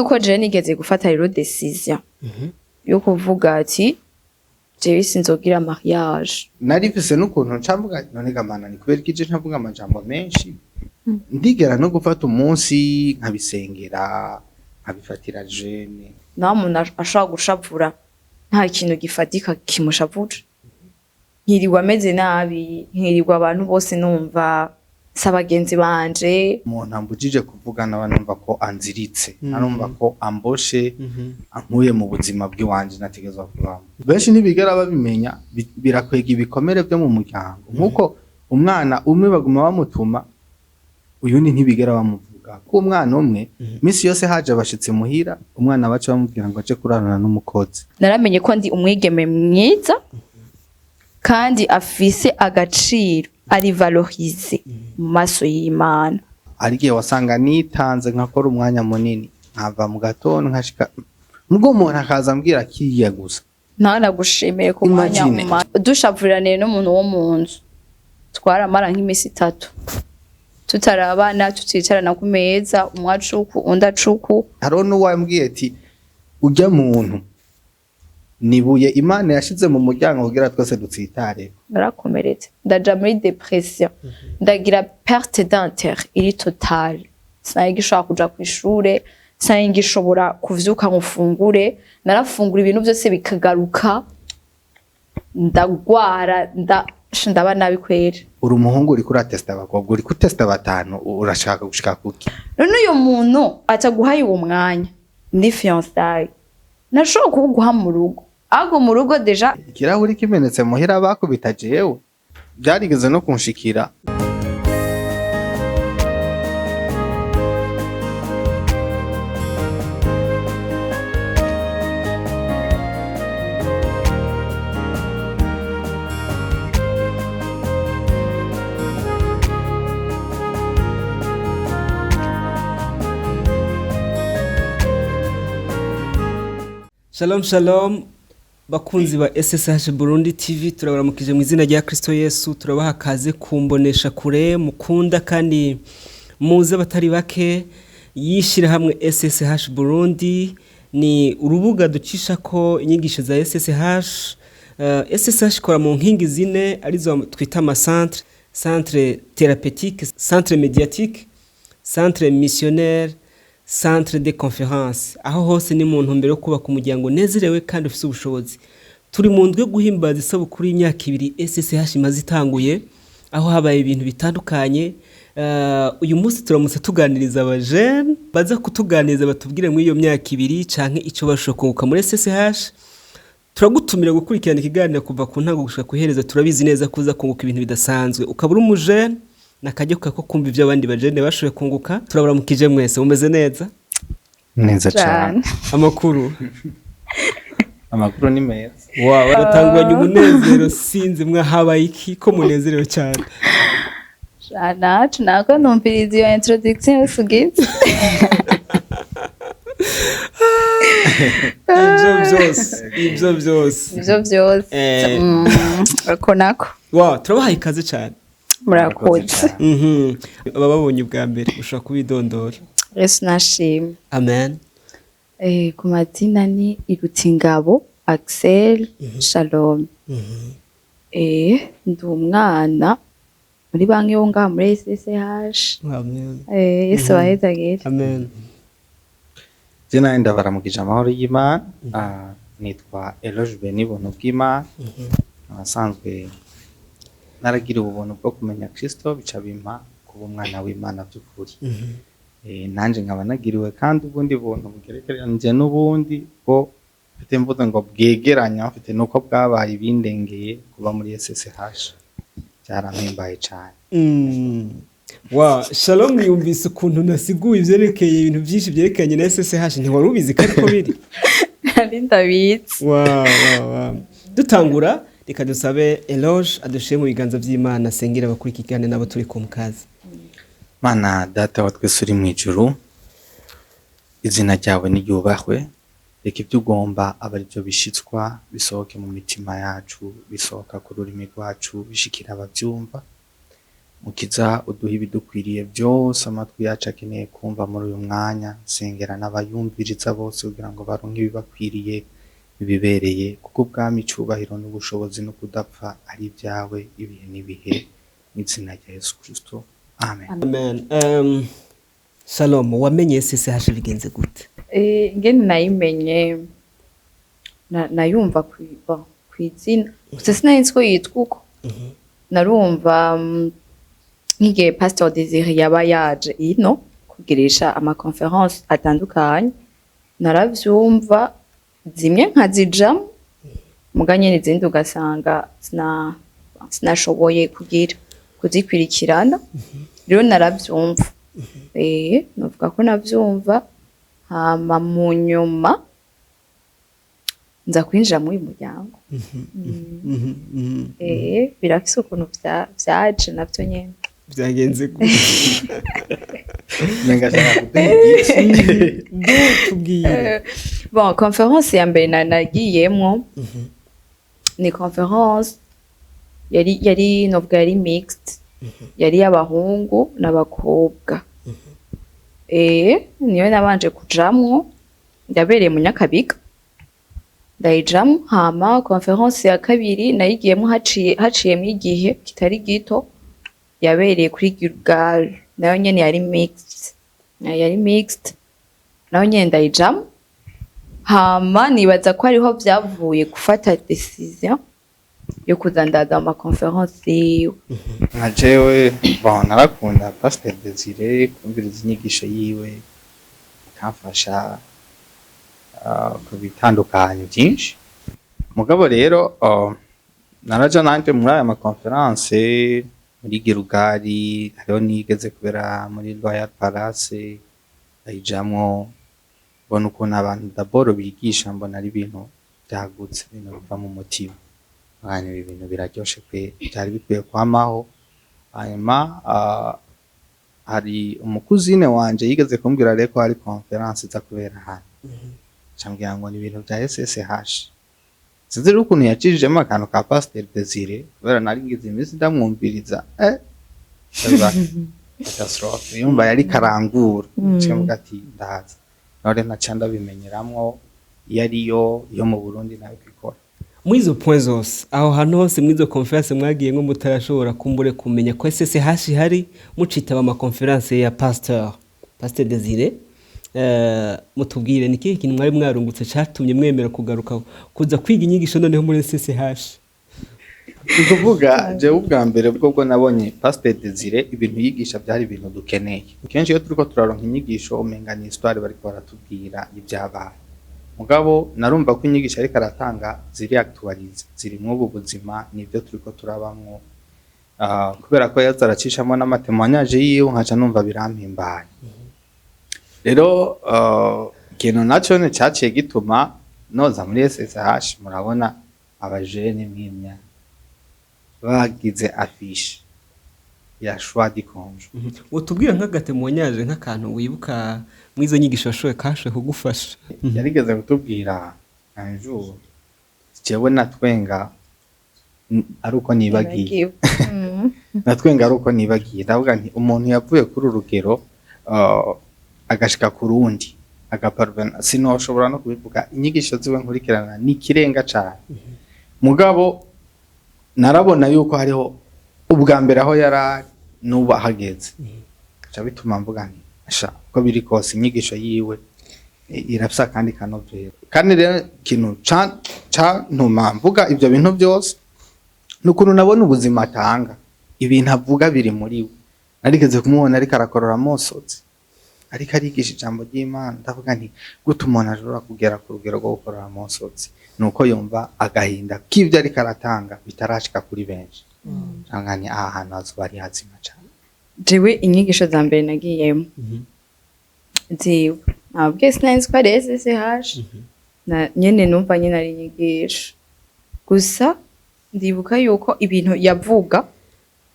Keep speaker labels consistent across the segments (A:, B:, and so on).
A: Yuko jewe nigeze gufata rero décision yo kuvuga ati jewe sinzogira mariage.
B: Narifise n'ukuntu nca mvuga: "None ga Mana, ni kubera iki je ntavuga amajambo menshi?" Ndigera no gufata umunsi nkabisengera, nkabifatira jeûne.
A: Naho umuntu ashobora gushavura nta kintu gifatika kimushavuje, nkirirwa ameze nabi, nkirirwa abantu bose numva si abagenzi banje.
B: Umuntu ambujije kuvuga nawe numva ko anziritse, numva ko amboshe, ankuye mu buzima bw'iwanje nategerezwa kubamo. Benshi ntibigera babimenya, birakwega ibikomere vyo mu muryango, nk'uko umwana umwe baguma bamutuma, uyundi ntibigera bamuvuga ko umwana umwe. Misi yose haje abashitsi muhira, umwana baca bamubwira ngo aje kurarana n'umukozi.
A: Naramenye ko ndi umwigeme mwiza kandi afise agaciro, ari valorisé mu maso y'Imana.
B: Hari igihe wasanga nitanze, nkakora umwanya munini, nkava mu gatondo nkashika mubwo umuntu akaza ambwira kiriya gusa.
A: Nawe nagushimiye ku mwanya.
B: Imagine.
A: Dushavuriranire n'umuntu wo mu nzu, twaramara nk'imisi 3 tutarabana, tuticarana ku meza, umwe acuku undi acuku.
B: Hariho n'uwambwiye ati: "Ujya muntu nibuye Imana yashize mu muryango kugira twese dutsitare."
A: Narakomeretse, ndaja muri dépression, ndagira perte d'intérêt iri totale. Sinari ngishobora kuja kw'ishure, sinari ngishobora kuvyuka ngo mfungure, narafungura ibintu vyose bikagaruka, ndagwara, ndaba nabi kweri.
B: Uri umuhungu, uriko uratesta abakobwa, uriko utesta batanu, urashaka gushika kuki?
A: None uyo muntu ataguhaye uwo mwanya muri fiançailles, ntashobora kuwuguha mu rugo, ahubwo mu rugo déjà.
B: Ikirahuri kimenetse muhira bakubita jewe, byarigeze no kunshikira.
C: Shalom shalom, bakunzi ba SSH Burundi TV, turabaramukije mu izina rya Kristo Yesu. Turabaha kaze kumbonesha kure mukunda kandi muze abatari bake yishira hamwe. SSH Burundi ni urubuga ducisha ko inyigisho za SSH. SSH ikora mu nkingi zine arizo twita ama centre: centre thérapeutique, centre médiatique, centre missionnaire, centre de conférence. Aho hose ni mu ntumbero yo kubaka umuryango unezerewe kandi ufise ubushobozi. Turi mu ndwi yo guhimbaza isabukuru y'imyaka 2 SSH imaze itanguye, aho habaye ibintu bitandukanye. Uyu munsi turamutse tuganiriza abajene baza kutuganiriza, batubwire muri iyo myaka 2 canke ico bashobora kunguka muri SSH. Turagutumira gukurikirana ikiganiro kuva ku ntango gushika kuhereza. Turabizi neza kuza kunguka ibintu bidasanzwe. Ukaba uri umujene nakajya ko kumva ibyo abandi bajene bashoboye kunguka. Turabaramukije mwese, mumeze neza?
B: Neza cane.
A: Cane.
C: Amakuru?
B: Amakuru ni meza.
C: Wow, batanguranye umunezero, sinzi mwahabaye iki ko munezerewe cyane?
A: Nacu nako numviriza iyo introduction yose ugize.
C: Ibyo byose, ibyo byose.
A: Ivyo vyose. Ako nako.
C: Wow, turabahaye ikaze cyane.
A: Murakoze.
C: Aba babonye ubwa mbere, ushobora kubidondora?
A: Yesu nashimwe.
C: Amen.
A: Ku mazina ni Irutingabo Axel Shalom. Ndi umwana muri banki yo ngaha muri SSH.
C: Amen.
A: Yesu abahezagire.
C: Amen.
B: Je nawe ndabaramukije amahoro y'Imana. Nitwa Eloge Beni Buntu bw'Imana. Abasanzwe naragira ubuntu bwo kumenya Kristo, bica bimpa kuba umwana w'Imana by'ukuri. Nanje nkaba nagiriwe kandi ubundi buntu bugerekeranije n'ubundi bwo mfite, mvuze ngo bwegeranya mfite nuko bwabaye ibindengeye kuba muri SSH, byarampimbaye cane.
C: Wa Shalom, yumvise ukuntu nasiguye ivyerekeye ibintu byinshi byerekeranye na SSH, ntiwari ubizi ko ariko biri?
A: Nari ndabizi.
C: Wa dutangura, reka dusabe Eloge adushire mu biganza by'Imana, asengera abakuri ikiganiro nabo turi ku mukazi.
B: Mana Data wa twese uri mu ijuru, izina ryawe niryubahwe. Reka ibyo ugomba abe aribyo bishitswa, bisohoke mu mitima yacu, bisohoka ku rurimi rwacu, bishikira ababyumva. Mukiza, uduha ibidukwiriye byose amatwi yacu akeneye kumva muri uyu mwanya. Sengera n'abayumviriza bose kugira ngo baronke ibibakwiriye bibereye, kuko ubwami, icubahiro n'ubushobozi no kudapfa ari ibyawe ibihe n'ibihe, mu izina rya Yesu Kristo, amen.
C: Amen. Shalom, wamenye SSH bigenze gute?
A: Ingene nayimenye, nayumva bon, kw'izina gusa, sinari nzi ko yitwa uko. Narumva nk'igihe Pastor Desire yaba yaje ino kugirisha ama conférences atandukanye, naravyumva zimwe nkazijamwo, muga nyene izindi ugasanga sinashoboye kugira kuzikurikirana. Rero naravyumva, novuga ko navyumva, hama mu nyuma nza kwinjira muri uyu muryango. Birafise ukuntu vyaje navyo nyene.
C: Byagenze gute?
B: Umenga ashaka kuduha igice.
C: Tubwire.
A: Bon, conférence ya mbere nagiyemwo ni conférence yari novuga yari mixte, yari y'abahungu n'abakobwa. Niyo nabanje kujamwo, yabereye mu Nyakabiga, ndayijamwo. Hama conférence ya kabiri nayigiyemwo haciyemwo igihe kitari gito, yabereye kuri Gilgal, nayo nyene yari mixte, yari mixte nayo nyene, ndayijamwo. Hama nibaza ko ariho vyavuye gufata décision yo kuza ndaza mu ma conférences yiwe.
B: Nka jewe, bon, narakunda Pasteur Desire, kumviriza inyigisho yiwe ikamfasha ku bitandukanye byinshi. Mugabo rero naraja nanje muri aya ma conférences muri Girugali, hariho nigeze kubera muri Royal Palace, ndayijamwo, mbona ukuntu abantu d'abord bigisha, mbona ari ibintu byagutse, ibintu biva mu mutima. Hanyuma ibi bintu biraryoshe pe, byari bikwiye kwamaho. Hanyuma hari umu cousine wanje yigeze kumbwira rero ko hari conférence iza kubera hano, cambwira ngo ni ibintu bya SSH. Sinzi rero ukuntu yacijijemo akantu ka Pasteur Desire, kubera nari ngize iminsi ndamwumviriza, ndavuga, catastrophe, yumva yari karangura. Mvuga ati ndaza none, naca ndabimenyeramwo iyo ariyo yo mu Burundi nayo ikora.
C: Muri izo point zose, aho hantu hose, muri izo conférence mwagiye nko mutarashobora kumbure kumenya ko SSH ihari, mucitaba ama conférences ya Pasteur Desire, mutubwire ni ikihe kintu mwari mwarungutse catumye mwemera kugaruka kuza kwiga inyigisho noneho muri SSH?
B: Ni ukuvuga, jewe ubwa mbere bwo nabonye Pasteur Desire, ibintu yigisha byari ibintu dukeneye. Kenshi iyo turiko turaronka inyigisho, umenga ni histoire bariko baratubwira ibyabaye, mugabo narumva ko inyigisho ariko aratanga ziri actualisées, zirimwo ubu buzima, nibyo turiko turabamwo. Kubera ko yaza aracishamo n'ama témoignages yiwe, nkaca numva birampimbaye. Rero ikintu naco ni caciye gituma noza muri SSH. Murabona abajene mwimya bagize affiche ya choix du conjoint.
C: Utubwira nk'aga témoignage, nk'akantu wibuka muri izo nyigisho washoboye kashoboye kugufasha.
B: Yarigeze kutubwira un jour, jewe natwenga ari uko nibagiye. Natwenga ari uko nibagiye. Ndavuga nti umuntu yavuye kuri uru rugero agashika ku rundi agaparvena, sinoshobora no kubivuga. Inyigisho ziwe nkurikirana ni ikirenga cane, mugabo narabona yuko hariho ubwa mbere aho yari ari n'ubu ahageze, bica bituma mvuga nti asha, uko biri kose inyigisho yiwe irafise akandi kanovera. Kandi rero ikintu cantuma mvuga ivyo bintu byose ni ukuntu nabona ubuzima atanga, ibintu avuga biri muri we. Narigeze kumubona ariko arakorora amosozi ariko arigisha ijambo ry'Imana, ndavuga nti gute umuntu ashobora kugera ku rugero rwo gukorora amosozi? Ni uko yumva agahinda k'ibyo ariko aratanga bitarashika kuri benshi. Ndavuga nti aha hantu hazoba ari hazima cane.
A: Jewe inyigisho za mbere nagiyemo ziwe, nabwiye sinari nzi ko ari SSH, na nyene numva nyene ari inyigisho gusa. Ndibuka yuko ibintu yavuga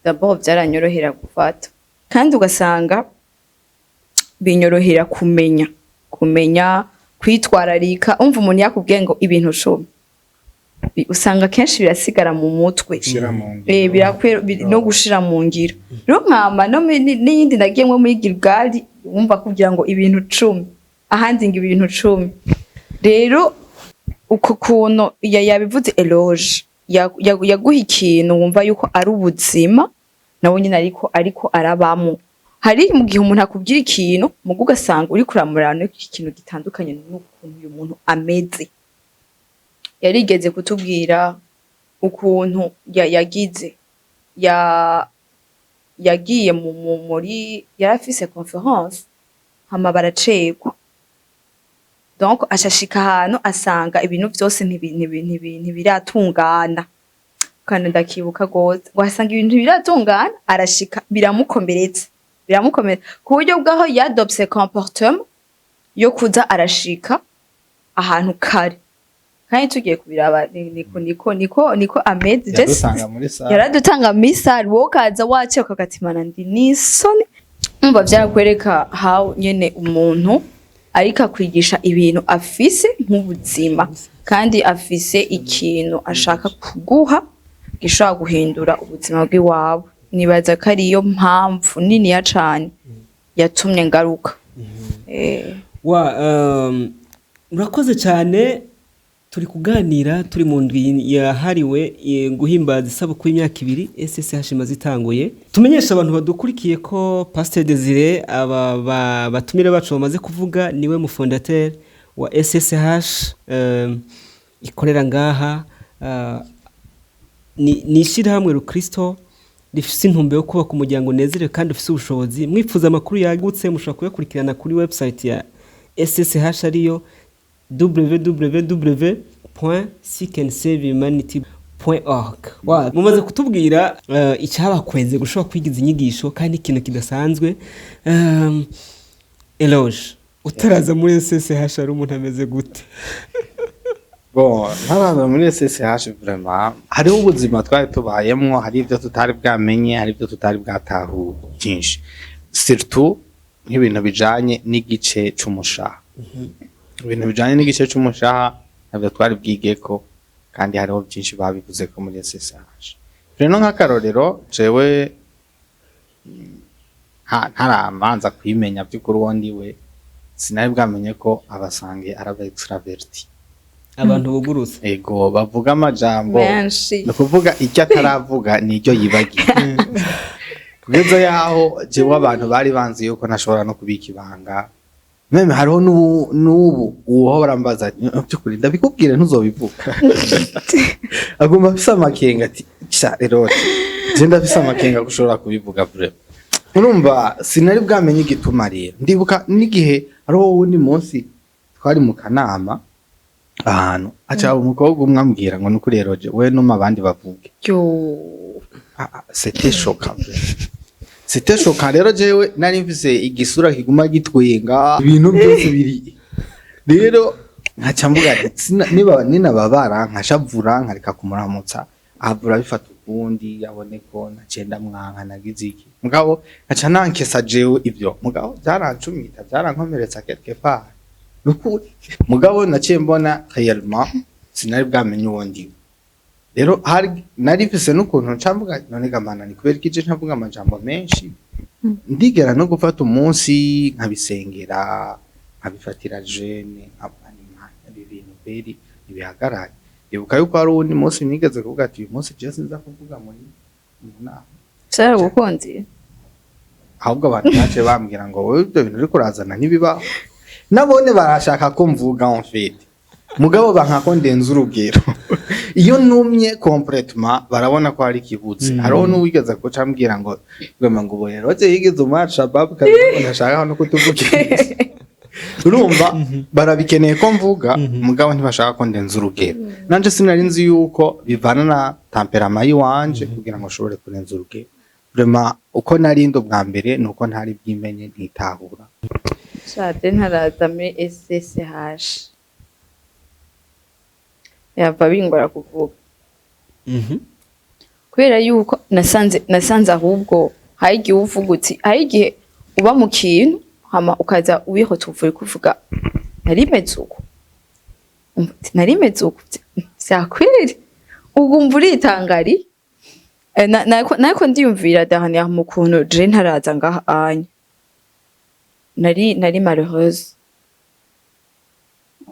A: d'abord byaranyorohera gufata, kandi ugasanga binyorohera kumenya kwitwararika. Umva, umuntu yakubwiye ngo ibintu 10 Usanga kenshi birasigara mu mutwe.
B: Gushira mu ngiro.
A: No gushira mu ngiro. Rero nkama no n'iyindi nagiyemwo muri Gilgali, wumva kugira ngo ibintu 10, ahandi ngo ibintu 10. Rero uko kuntu yabivuze Eloge, yaguha ikintu wumva yuko ari ubuzima nawe nyine, ariko arabamo. Hari mu gihe umuntu akubwira ikintu, mugo ugasanga uri kuramurana ikintu gitandukanye n'ukuntu uyu muntu ameze. Yarigeze kutubwira ukuntu yagize yagiye muri yarafise conférence, hama baracegwa. Donc ashashika ahantu asanga ibintu vyose ntibiratungana. Kandi ndakibuka gose ngo asanga ibintu ntibiratungana, arashika biramukomeretsa ku buryo bwaho yadopse comportement yo kuza arashika ahantu kare. Kandi tugiye kubiraba, niko ameze.
B: Yadutanga muri salle.
A: Yaradutanga muri salle, wowe ukaza waceruka, ugatimana ndi n'isoni. Umva, vyarakwereka how nyene umuntu ariko akwigisha ibintu afise nk'ubuzima, kandi afise ikintu ashaka kuguha gishobora guhindura ubuzima bw'iwawe. Nibaza ko ariyo mpamvu niniya cane yatumye ngaruka.
C: Wa urakoze cyane. Turi kuganira, turi mu ndwi yahariwe guhimbaza isabukuru y'imyaka 2 SSH imaze itanguye. Tumenyesha abantu badukurikiye ko Pasteur Desire, aba batumire bacu bamaze kuvuga, niwe mu fondateur wa SSH, ikorera ngaha. Ni ishyirahamwe rukristo rifise intumbero yo kubaka umuryango unezerewe kandi ufise ubushobozi. Mwifuza amakuru yagutse, mushobora kuyakurikirana kuri website ya SSH, ariyo www.seekandsavehumanity.org. Mumaze kutubwira icyabakweze gushobora kwigiza inyigisho, kandi ikintu kidasanzwe. Eloge, utaraza muri SSH ari umuntu ameze gute?
B: Bon, ntaraza muri SSH, vraiment hariho ubuzima twari tubayemwo, hari ibyo tutari bwamenye, hari ibyo tutari bwatahure byinshi, surtout nk'ibintu bijanye n'igice c'umushaha. Ibintu bijanye n'igice c'umushaha ntabyo twari bwigeko, kandi hariho byinshi babivuze ko muri SSH. Rero nk'akarorero, jewe ntaramanza kwimenya by'ukuri uwo ndiwe, sinari bwamenye ko abasange ari aba extraverti.
C: Abantu bugurutse.
B: Ego, bavuga amajambo
A: Menshi.
B: Ni ukuvuga icyo ataravuga niryo yibagiye. Kugeza yaho jewe abantu bari banzi yuko ntashobora no kubika ibanga. Même hariho n'ubu uwohora ambaza ati: "By'ukuri ndabikubwire, ntuzobivuga?" Aguma afise amakenga ati: "Ca rero je ndafise amakenga ko ushobora kubivuga." Vraiment, urumva sinari bwamenye igituma. Rero ndibuka n'igihe hariho wundi munsi twari mu kanama ahantu, aca umukobwa umwe ambwira ngo: "Nukuri rero we numa abandi bavuge."
A: Yo.
B: Ah, ah, c'était choquant, c'était choquant. Rero jewe nari mfise igisura kiguma gitwenga, ibintu byose biri. Rero nkaca mvuga nti niba ninababara nkashavura nkareka kumuramutsa, ahavura bifata ukundi, abone ko naciye ndamwanka, nagize iki. Mugabo nkaca nankesa jewe ibyo, mugabo byarancumita, byarankomeretsa quelque part, nukuri. Mugabo naciye mbona réellement sinari bwamenye uwo ndiwe. Rero hari nari mfise n'ukuntu nca mvuga: "None gamana, ni kubera iki je ntavuga amajambo menshi?" Ndigera no gufata umunsi nkabisengera, nkabifatira jeûne, nkavuga nti: "Imana, ibi bintu kweri ntibihagarare." Ibuka yuko hari uwundi munsi nigeze kuvuga ati: "Uyu munsi je sinza kuvuga muri mu nama."
A: Vyaragukundiye?
B: Ahubwo abantu baciye bambwira ngo: "Wowe ibyo bintu uriko urazana ntibibaho." Nabone barashaka ko mvuga en fait, mugabo banka ko ndenza urugero. Iyo numye complètement, barabona ko hari ikibuze. Hariho n'uwigeze kuca ambwira ngo gwema, ngo ubu rero je yigeze umu Shabab kabisa, ngo ntashaka no kutuvugiriza. Urumva barabikeneye ko mvuga, mugabo ntibashaka ko ndenza urugero. Nanje sinari nzi yuko bivana na tempérament yiwanje kugira ngo nshobore kurenza urugero. Vraiment, uko narindi ubwa mbere nuko ntari bwimenye, ntitahura.
A: Shade, ntaraza muri SSH yava bingora kuvuga, kubera yuko nasanze ahubwo hari igihe uvuga uti, hari igihe uba mu kintu, hama ukaza wihota uvuye kuvuga: "Nari meze uko." Umva uti: "Nari meze uko." Vyakweri ugumva uritangari. Nariko ndiyumvira dernière mu kuntu je ntaraza ngaha anya nari malheureuse,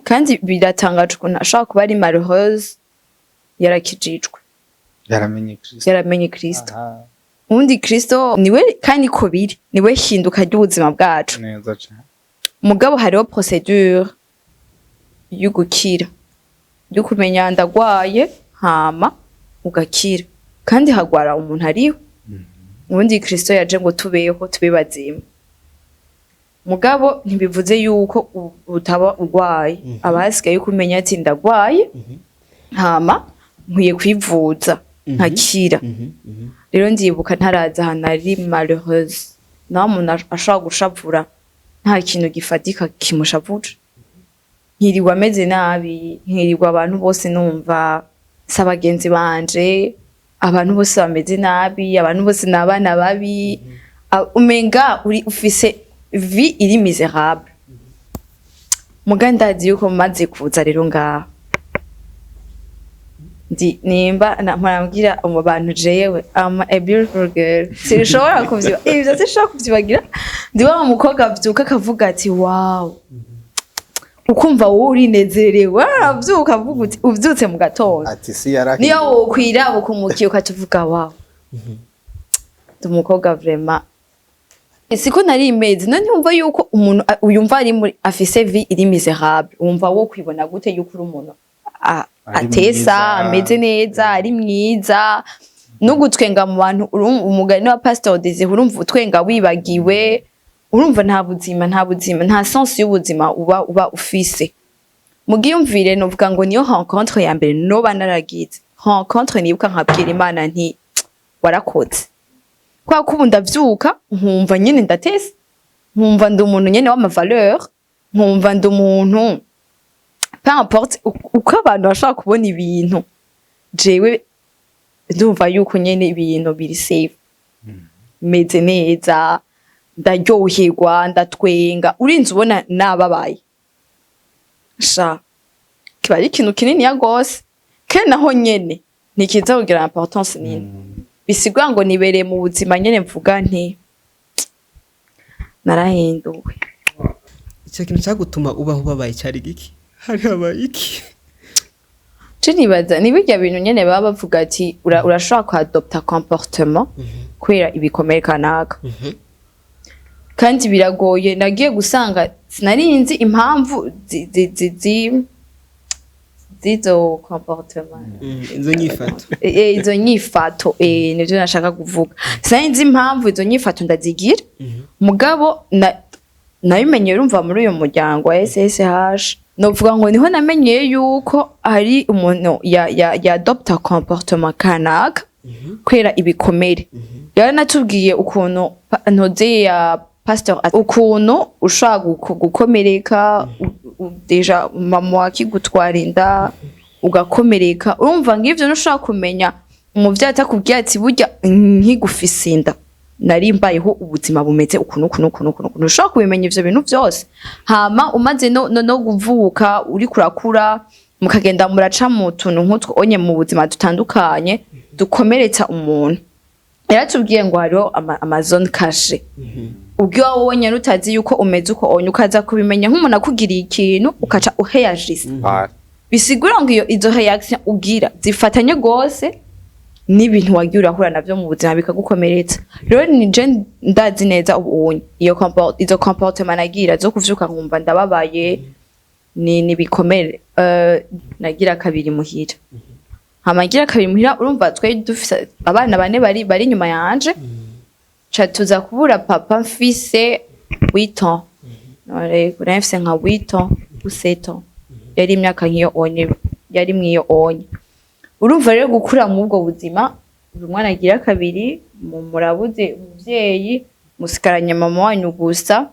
A: kandi biratangaje ukuntu ashobora kuba ari malheureuse yarakijijwe,
B: yaramenye Kristo.
A: Yaramenye Kristo.
B: Aha,
A: Ubundi Kristo niwe, kandi ko biri, niwe hinduka ry'ubuzima bwacu.
B: Neza cane.
A: Mugabo hariho procédure y'ugukira, yo kumenya ndagwaye, hama ugakira, kandi hagwara umuntu ariho. Ubundi Kristo yaje ngo tubeho, tube bazima. Mugabo ntibivuze yuko utaba urwaye. Aba hasigaye yuko umenya ati ndagwaye, hama nkwiye kwivuza nkakira. Rero ndibuka ntaraza ahantu nari malheureuse, naho umuntu ashobora gushavura nta kintu gifatika kimushavuje, nkirirwa ameze nabi, nkirirwa abantu bose numva si abagenzi banje, abantu bose bameze nabi, abantu bose ni abana babi. Umenga uri ufise vie iri misérable. Muga ndazi yuko maze kuza rero ngaha, ndi nimba mpora mu bantu, jewe am a beautiful girl, sinshobora kuvyiba ivyo, sinshobora kuvyibagira. Ndi wa mukobwa avyuka akavuga ati "Wow", ukumva wowe urinezerewe, aravyuka avuga uti uvyutse mu gatondo
B: Ati si yarahiye.
A: Niyo wokwira ukumukiye ukaca uvuga "Wow, ndi umukobwa vraiment". Siko nari imeze. None wumva yuko umuntu uyumva ari muri afise vie iri misérable, wumva wo kwibona gute yuko uri umuntu
B: Ari
A: atesa,
B: mwiza.
A: Ameze neza, ari mwiza, no gutwenga mu bantu, umugani wa Pastor Desire, urumva utwenga wibagiwe, urumva nta buzima, nta buzima, nta sens y'ubuzima uba ufise. Mugiyumvire, novuga ngo niyo rencontre ya mbere noba naragize, rencontre nibuka nkabwira Imana nti "Warakoze", kwa ko ubu ndavyuka nkumva nyene ndatese, nkumva ndi umuntu nyene w'ama valeur, nkumva ndi umuntu peu importe uko abantu bashobora kubona ibintu, jewe ndumva yuko nyene ibintu biri safe, meze neza, ndaryoherwa, ndatwenga. Urinze ubona nababaye sha, kiba ari ikintu kininiya gose, ke naho nyene ntikiza kugira importance nini. Bisigura ngo nibereye mu buzima nyene mvuga nti narahinduwe.
C: Icyo kintu cyagutuma ubaho ubabaye cyari giki? Hari habaye iki?
A: Je nibaza ni birya bintu nyene baba bavuga ati urashobora kuadopta comportement kubera ibikomere kanaka, kandi biragoye. Nagiye gusanga sinari nzi impamvu z'izo comportement.
C: Izo nyifato.
A: Izo nyifato, nivyo nashaka kuvuga. Sinari nzi impamvu izo nyifato ndazigira. Mugabo nabimenye, urumva, muri uyu muryango wa SSH, novuga ngo niho namenyeye yuko hari umuntu ya adopta comportement kanaka kubera ibikomere. Yaranatubwiye ukuntu ntoze ya pastor, ukuntu ushobora gukomereka déjà mama wakigutwara inda ugakomereka. Urumva ng'ivyo ntushobora kumenya umuvyeyi atakubwiye ati burya nkigufise inda nari mbayeho ubuzima bumeze ukuntu ukuntu ukuntu ukuntu ukuntu. Ntushobora kubimenya ivyo bintu vyose. Hama umaze no kuvuka, uriko urakura, mukagenda muraca mu tuntu nk'utwo onye mu buzima dutandukanye dukomeretsa umuntu. Yaratubwiye ngo hariho ama zone cachée, ubwo iwawe wonyene utazi yuko umeze uko onye, ukaza kubimenya nk'umuntu akugiriye ikintu, ukaca uheyajisa. Bisigura ngo iyo izo réaction ugira zifatanye gose n'ibintu wagiye urahura navyo mu buzima bikagukomeretsa. Rero ni je ndazi neza ubu unye iyo izo comportement nagira zo kuvyuka nkumva ndababaye ni bikomere. Nagira kabiri muhira, hama ngira kabiri muhira, urumva twari dufise abana bane bari inyuma yanje, ca tuza kubura papa mfise 8 ans. Nari mfise nka 8 ans ou 7 ans, yari imyaka nk'iyo onye, yari mwiyo onye. Urumva rero gukura muri ubwo buzima, uyu mwana agira kabiri, murabuze umuvyeyi, musigaranye mama wanyu gusa.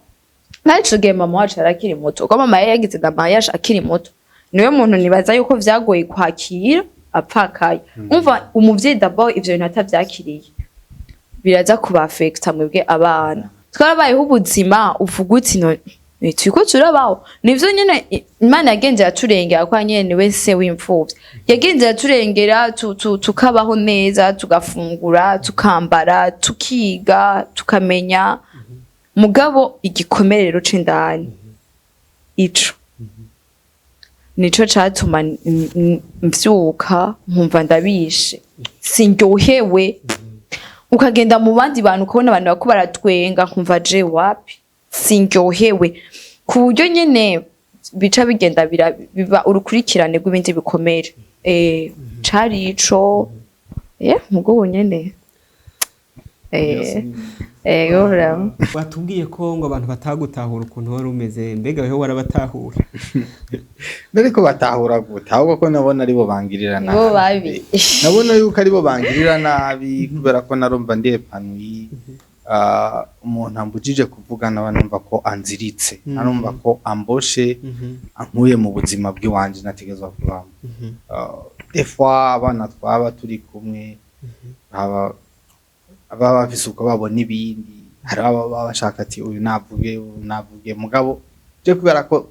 A: Naco gihe mama wacu yari akiri muto, kuko mama yari yagize na mariage akiri muto. Niwe muntu nibaza yuko vyagoye kwakira apfakaye. Umva, umuvyeyi d'abord ivyo bintu atavyakiriye, biraza kubafekta mwebwe abana. Twarabayeho ubuzima uvuga uti no Turiko turabaho, nivyo nyene. Imana yagenze yaturengera, kwa nyene niwe se w'imfuvyi, yagenze yaturengera tukabaho neza, tugafungura, tukambara, tukiga, tukamenya. Mugabo igikomere rero c'indani, ico nico catuma mvyuka nkumva ndabishe, sindyohewe. Ukagenda mu bandi bantu, ukabona abantu bako baratwenga, nkumva je wapi, sindyohewe, ku buryo nyene bica bigenda biba urukurikirane rw'ibindi bikomere. Cari ico, mugabo nyene vraiment.
C: Watubwiye ko ngo abantu batagutahura ukuntu wari umeze. Mbega weho warabatahura?
B: Ariko batahura gute? Ahubwo ko nabona aribo bangirira nabi.
A: Nibo babi.
B: Nabona yuko aribo bangirira nabi, kubera ko narumva ndi épanoui. Umuntu ambujije kuvuga, nawe numva ko anziritse, narumva ko amboshe, ankuye mu buzima bw'iwanje nategezwa kubamo. Des fois abana twaba turi kumwe baba bafise uko babona ibindi, hari ababa bashaka ati uyu navuge, uyu navuge. Mugabo je kubera ko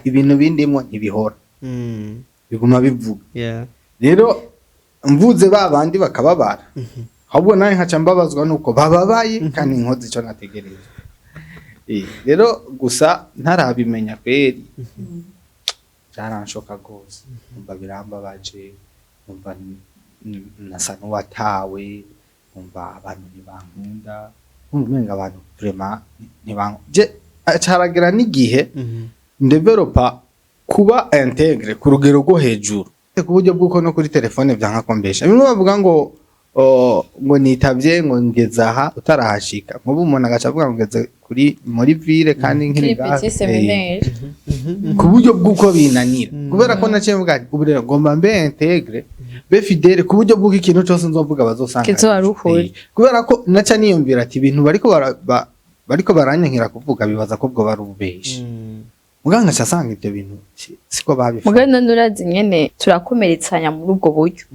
B: ibintu bindimwo ntibihora, biguma bivuga. Rero mvuze, ba bandi bakababara, ahubwo nawe nkaca mbabazwa nuko bababaye kandi nkoze ico nategereje. Rero gusa ntarabimenya kweri byaranshoka rwose, numva birambabaje, numva nasa n'uwatawe, numva abantu ntibankunda, numva umenga abantu vraiment ntibankunda. Je caragira n'igihe ndevelopa kuba intègre ku rugero rwo hejuru, ku buryo bw'uko no kuri telefone vyanka kombesha. Bimwe bavuga ngo ngo nitavye, ngo ngeze aha utarahashika, nk'ubu umuntu agaca avuga ngo ngeze kuri muri ville kandi nkiri
A: Kiri
B: ngaha.
A: petit séminaire.
B: Ku buryo bw'uko binanira, kubera ko naciye mvuga nti, ubu rero ngomba mbe intègre, mbe fidèle, ku buryo bw'uko ikintu cose nzovuga bazosanga
A: Kizoba ari ukuri.
B: Kubera ko naca niyumvira ati ibintu bariko bariko baranyankira kuvuga, bibaza ko bwo bari ububeshi. Muganga nkaca asanga ivyo bintu siko babifata.
A: Mugabo none urazi nyene turakomeretsanya muri ubwo buryo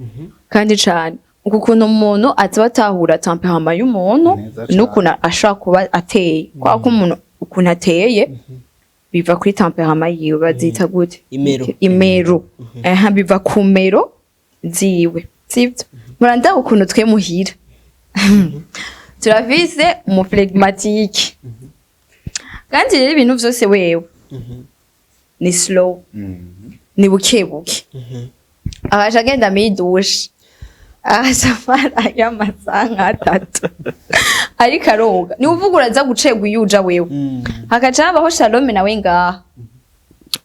A: kandi cane, uku kuntu umuntu aza atahura tempérament y'umuntu
B: Neza cane.
A: n'ukuntu ashobora kuba ateye, kubera ko umuntu ukuntu ateye biva kuri tempérament yiwe. Bazita gute?
C: Imero.
A: Imero. Aha biva ku mero ziwe, sivyo? Murandaba ukuntu twe muhira turafise umu flegmatique, kandi rero ibintu vyose wewe ni slow, ni buke buke. Agaca agenda muri douche, agaca amarayo amasaha nk'atatu ariko aroga. Ni uvuga uraza gucegwa iyo uja wewe. Hagaca habaho Shalome nawe ngaha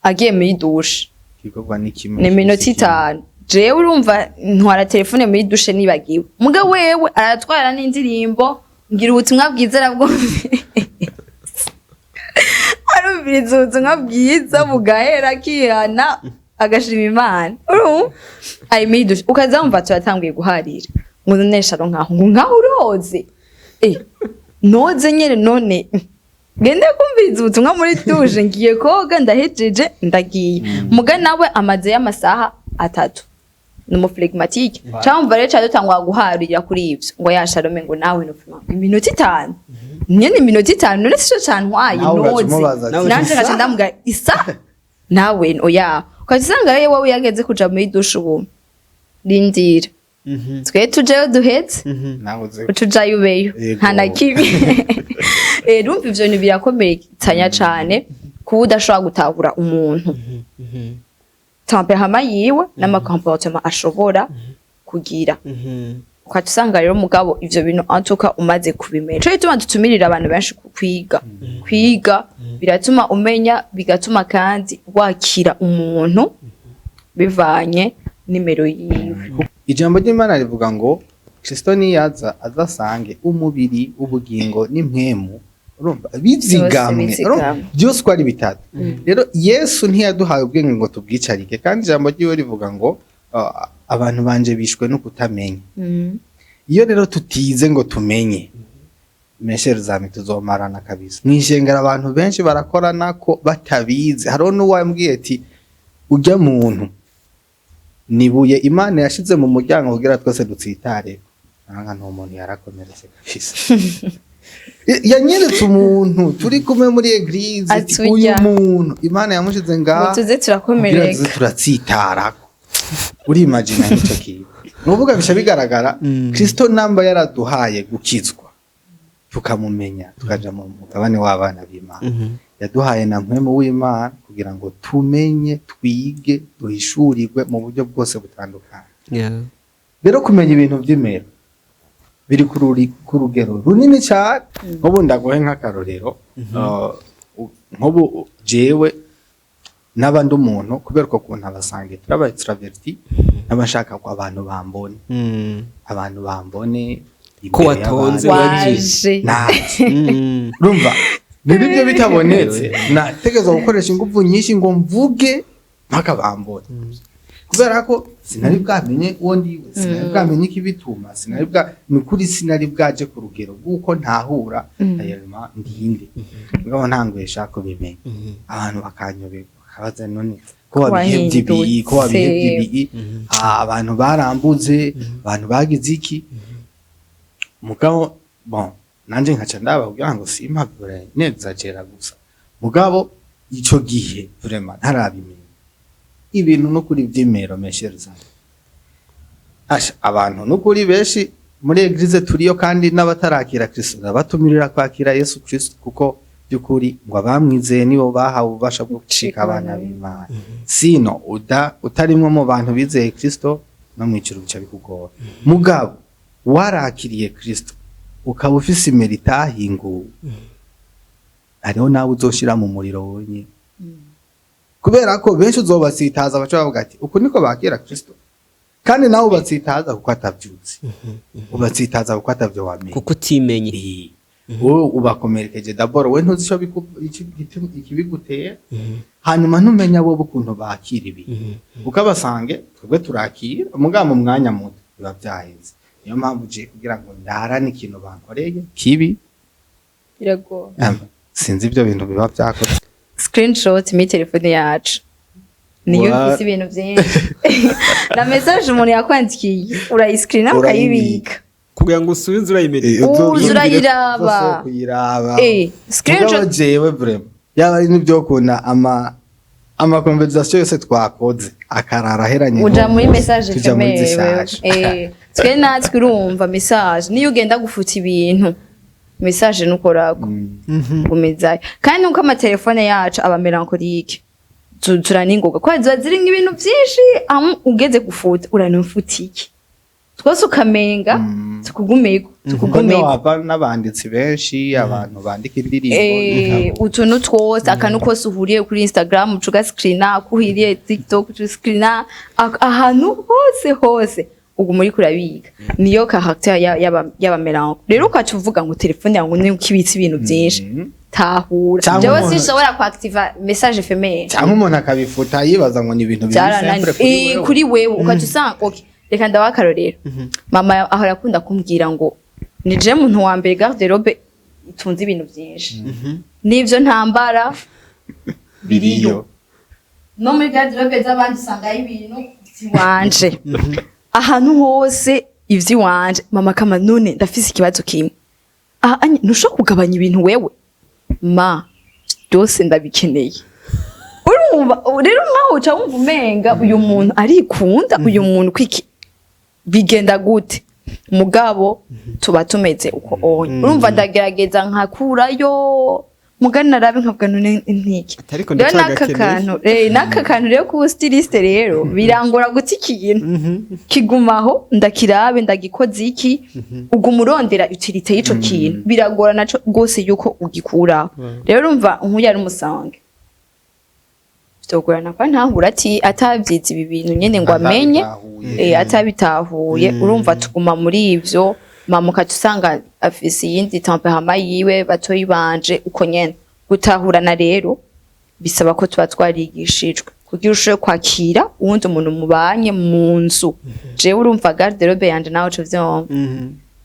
A: agiye muri douche,
B: Igikorwa ni kimwe.
A: ni minota 5. Jewe urumva ntwara telefone muri douche nibagiwe, muga wewe aratwara n'indirimbo, ngira ubutumwa bwiza arabwumviriza, arumviriza ubutumwa bwiza bugahera, akihana, agashima Imana. Urumva ari muri douche, ukaza wumva turatanguye guharira ngo none Sharo nkaho, ngo nkaho uroze, noze nyene, none ngende kumviriza ubutumwa muri douche, ngiye koga, ndahejeje, ndagiye. Muga nawe amaze y'amasaha 3, ni umu flegmatique. Cyangwa rero cyadutangwa guharira kuri ivyo, ngo ya Shalome, ngo nawe nufuma iminota 5 nyene, iminota 5 none sico cantwaye.
B: Nawe ugaca
A: Noze.
B: umubaza ati,
A: Nanje ngaca ndamubwira isa nawe oya, ukaca usanga rero wowe yageze kuja muri douche, ubu rindira twe tujeyo duhetse,
B: Nawe uze.
A: uca ujayo ubeyo.
B: Yego.
A: Nta na kimwe. Urumva ivyo bintu birakomeretsanya cane, kuba udashobora gutahura umuntu, tempérament yiwe n'ama comportement ashobora kugira. Ukaca usanga rero, mugabo ivyo bintu antuka umaze kubimenya, ico gituma dutumirira abantu benshi ku kwiga. Kwiga biratuma umenya, bigatuma kandi wakira umuntu bivanye nimero yiwe.
B: Ijambo ry'Imana rivuga ngo Kristo niyaza azasange umubiri, ubugingo n'impwemu, urumva bizigamwe.
A: Byose bizigamwe.
B: Urumva? Byose uko ari bitatu. Rero Yesu ntiyaduhaye ubwenge ngo tubwicarike, kandi ijambo ryiwe rivuga ngo abantu banje bishwe no kutamenya. Iyo rero tutize ngo tumenye, meshere zami, tuzomarana kabisa mwishengera. Abantu benshi barakorana ko batabizi. Hariho n'uwambwiye ati ujya muntu nibuye Imana yashize mu muryango kugira twese dutsitare. Nanga nta muntu yarakomeretse kabisa. Yanyeretse umuntu turi kumwe muri église ati,
A: Atujya.
B: Uyu muntu Imana yamushize ngaha
A: Ngo tuze
B: kugira
A: turakomereka.
B: tuze turatsitarako. Urimagina nicyo kintu nuvuga bica bigaragara. Kristo namba yaraduhaye gukizwa, tukamumenya, tukaja mu mugabane w'abana b'Imana, yaduhaye na Mpwemu w'Imana kugira ngo tumenye, twige, duhishurirwe mu buryo bwose butandukanye. Rero kumenya ibintu vy'imero biri ku rugero runini cyane. Nk'ubu ndaguhe nk'akarorero, nk'ubu jewe n'abandi umuntu, kubera uko kuntu abasange turaba extraverti, n'abashaka ko abantu bambone, abantu bambone
C: Ko
B: imbere
C: watonze,
B: y'abandi.
A: Waje.
B: Naje. Urumva rero ibyo bitabonetse, nategerezwa gukoresha ingufu nyinshi ngo mvuge mpaka bambone, kubera ko sinari bwamenye uwo ndiwe, sinari bwamenye ikibituma, sinari bwa ni ukuri sinari bwaje ku rugero rw'uko ntahura ayarema ndinde. Mugabo ntanguye shaka kubimenya, abantu bakanyoberwa, bakabaza: "None ko wabihevye ibi, ko wabihevye ibi?" Ah, abantu barambuze, abantu bagize iki. Mugabo bon, nanje nkaca ndaba kugira ngo simpavure nexagera gusa. Mugabo ico gihe vraiment ntarabimenya ibintu no kuri vy'imero meshereza asha abantu n'ukuri benshi muri église turiyo, kandi n'abatarakira Kristo ndabatumirira kwakira Yesu Kristo, kuko by'ukuri ngo abamwizeye nibo bahawe ububasha bwo gucika abana b'Imana. Sino uda utarimwe mu bantu bizeye Kristo, no mw'ijuru bica bikugora. Mugabo warakiriye Kristo, ukaba ufise imero itahinguwe, hariho nawe uzoshira mu muriro wonyine, kubera ko benshi uzobasitaza baca bavuga ati: "Uku niko bakira Kristo?" Kandi nawe ubatsitaza kuko atavyuzi, ubatsitaza kuko atavyo wamenye.
C: Kuko utimenye.
B: Wowe ubakomerekeje d'abord, we ntuzi ico ikibigutera, hanyuma ntumenya bo ukuntu bakira ibintu, kuko abasange twebwe turakira, mugabo mu mwanya muto biba vyaheze. Niyo mpamvu je kugira ngo ndarane ikintu bankoreye kibi,
A: Biragoye.
B: Sinzi ibyo bintu biba vyakoze.
A: Screenshot muri telefone yacu niyo ifise ibintu byinshi, na message umuntu yakwandikiye urayiscreena ukayibika.
C: Kugira ngo usubize urayimerera.
A: Uza urayiraba.
B: Kuyiraba.
A: Screenshot.
B: Mugabo jewe vraiment yaba ari n'ibyo kunda ama conversation yose twakoze akarara aheranye
A: Uja
B: nk'uwo
A: muri
B: munsi,
A: message
B: tuja muri
A: éphémère.
B: zishaje.
A: Twe natwe urumva message niyo ugenda gufuta ibintu, message nukorako gumezayo. Kandi nuko amatelefone yacu aba mélancolique, turaningoga kubera ziba zirimwo ibintu vyinshi, aho ugeze gufuta uranifuta iki twose ukamenga tukugumeko.
B: Kuko niyo
A: Tukugumeko.
B: hava n'abanditsi benshi, abantu bandika indirimbo n'ibitabo.
A: Utuntu twose, akantu kose uhuriye kuri Instagram uca ugascreena, ako uhuriye TikTok uca uscreena, ahantu hose hose uguma uriko urabiga. Niyo caractère y'aba mélanco. Rero ukaca uvuga ngo telefone yawe niyo ukibitse ibintu byinshi. Tahura.
B: Cyangwa
A: Jewe sinshobora kuactiva message éphémère.
B: Cyangwa umuntu akabifuta yibaza ngo ni ibintu biri
A: Byarananiye.
B: simple kuri wewe.
A: Kuri wewe ukaca usanga okay, reka ndabaha akarorero. Mama ahora akunda kumbwira ngo ni je muntu wa mbere garde-robe itunze ibintu byinshi, n'ivyo ntambara
B: biriyo.
A: No muri garde-robe z'abandi usangayo ibintu vy'iwanje, ahantu hose ivy'iwanje. Mama kama none ndafise ikibazo kimwe. Ah, anya, ntushobora kugabanya ibintu wewe? Ma, byose ndabikeneye. Urumva rero nkaho uca wumva umenga uyu muntu arikunda, uyu muntu kwiki bigenda gute? Mugabo tuba tumeze uko onye. Urumva ndagerageza nkakurayo, mugani narabe nkavuga none ntiki.
C: Ariko
A: Rero n'aka
C: ndacagakeneye.
A: kantu, n'aka kantu rero kuba styliste rero birangora guta ikintu kigumaho, ndakirabe ndagikoze iki, uguma urondera utilité y'ico kintu, biragorana rwose yuko ugikuraho. Rero urumva nk'uyu ari umusange, vyogorana kwa ntahura ati atavyize ibi bintu nyene ngo amenye.
B: Atabitahuye.
A: Atabitahuye. Urumva tuguma muri ivyo. Mama ukaca usanga afise iyindi tempérament yiwe, batoyi banje uko nyene. Gutahurana rero bisaba ko tuba twarigishijwe kugira ushobore kwakira uwundi muntu mubanye mu nzu. Jewe urumva garde-robe yanje nawe uca uvyumva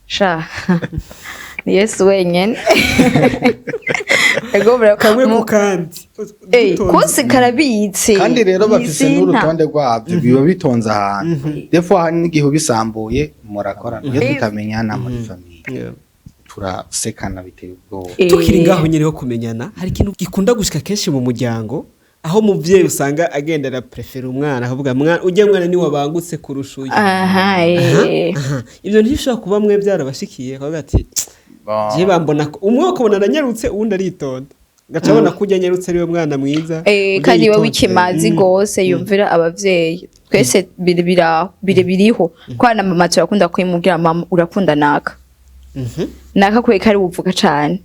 A: sha, ni Yesu wenyene. Ego
C: Kamwe ku kandi. Dutonze.
A: Kose karabitse.
B: Kandi rero bafise
A: Ni izina.
B: n'urutonde rwabyo, biba bitonze ahantu. Defo hari n'igihe ubisambuye murakorana iyo tutamenyana muri famille. Turasekana biteye ubwoba.
C: Tukiri ngaho nyine ho kumenyana, hari ikintu gikunda gushika kenshi mu muryango, aho umuvyeyi usanga agenda araprefera umwana, akavuga: "Mwana, ujya mwana ni wabangutse kurusha uyu." Aha. Ibyo ntibishobora kuba mwe byarabashikiye, akavuga ati: "Je bambona ko umwe ukabona aranyarutse, uwundi aritonda," gaca abona ko ujya anyarutse ariwe mwana mwiza, ujya
A: kandi we
C: yitonze.
A: w'ikimazi gose yumvira abavyeyi. Twese biri biraho, biri biriho kwa na mama turakunda kwimubwira: "Mama, urakunda naka, naka kubera ko ari we uvuga cane,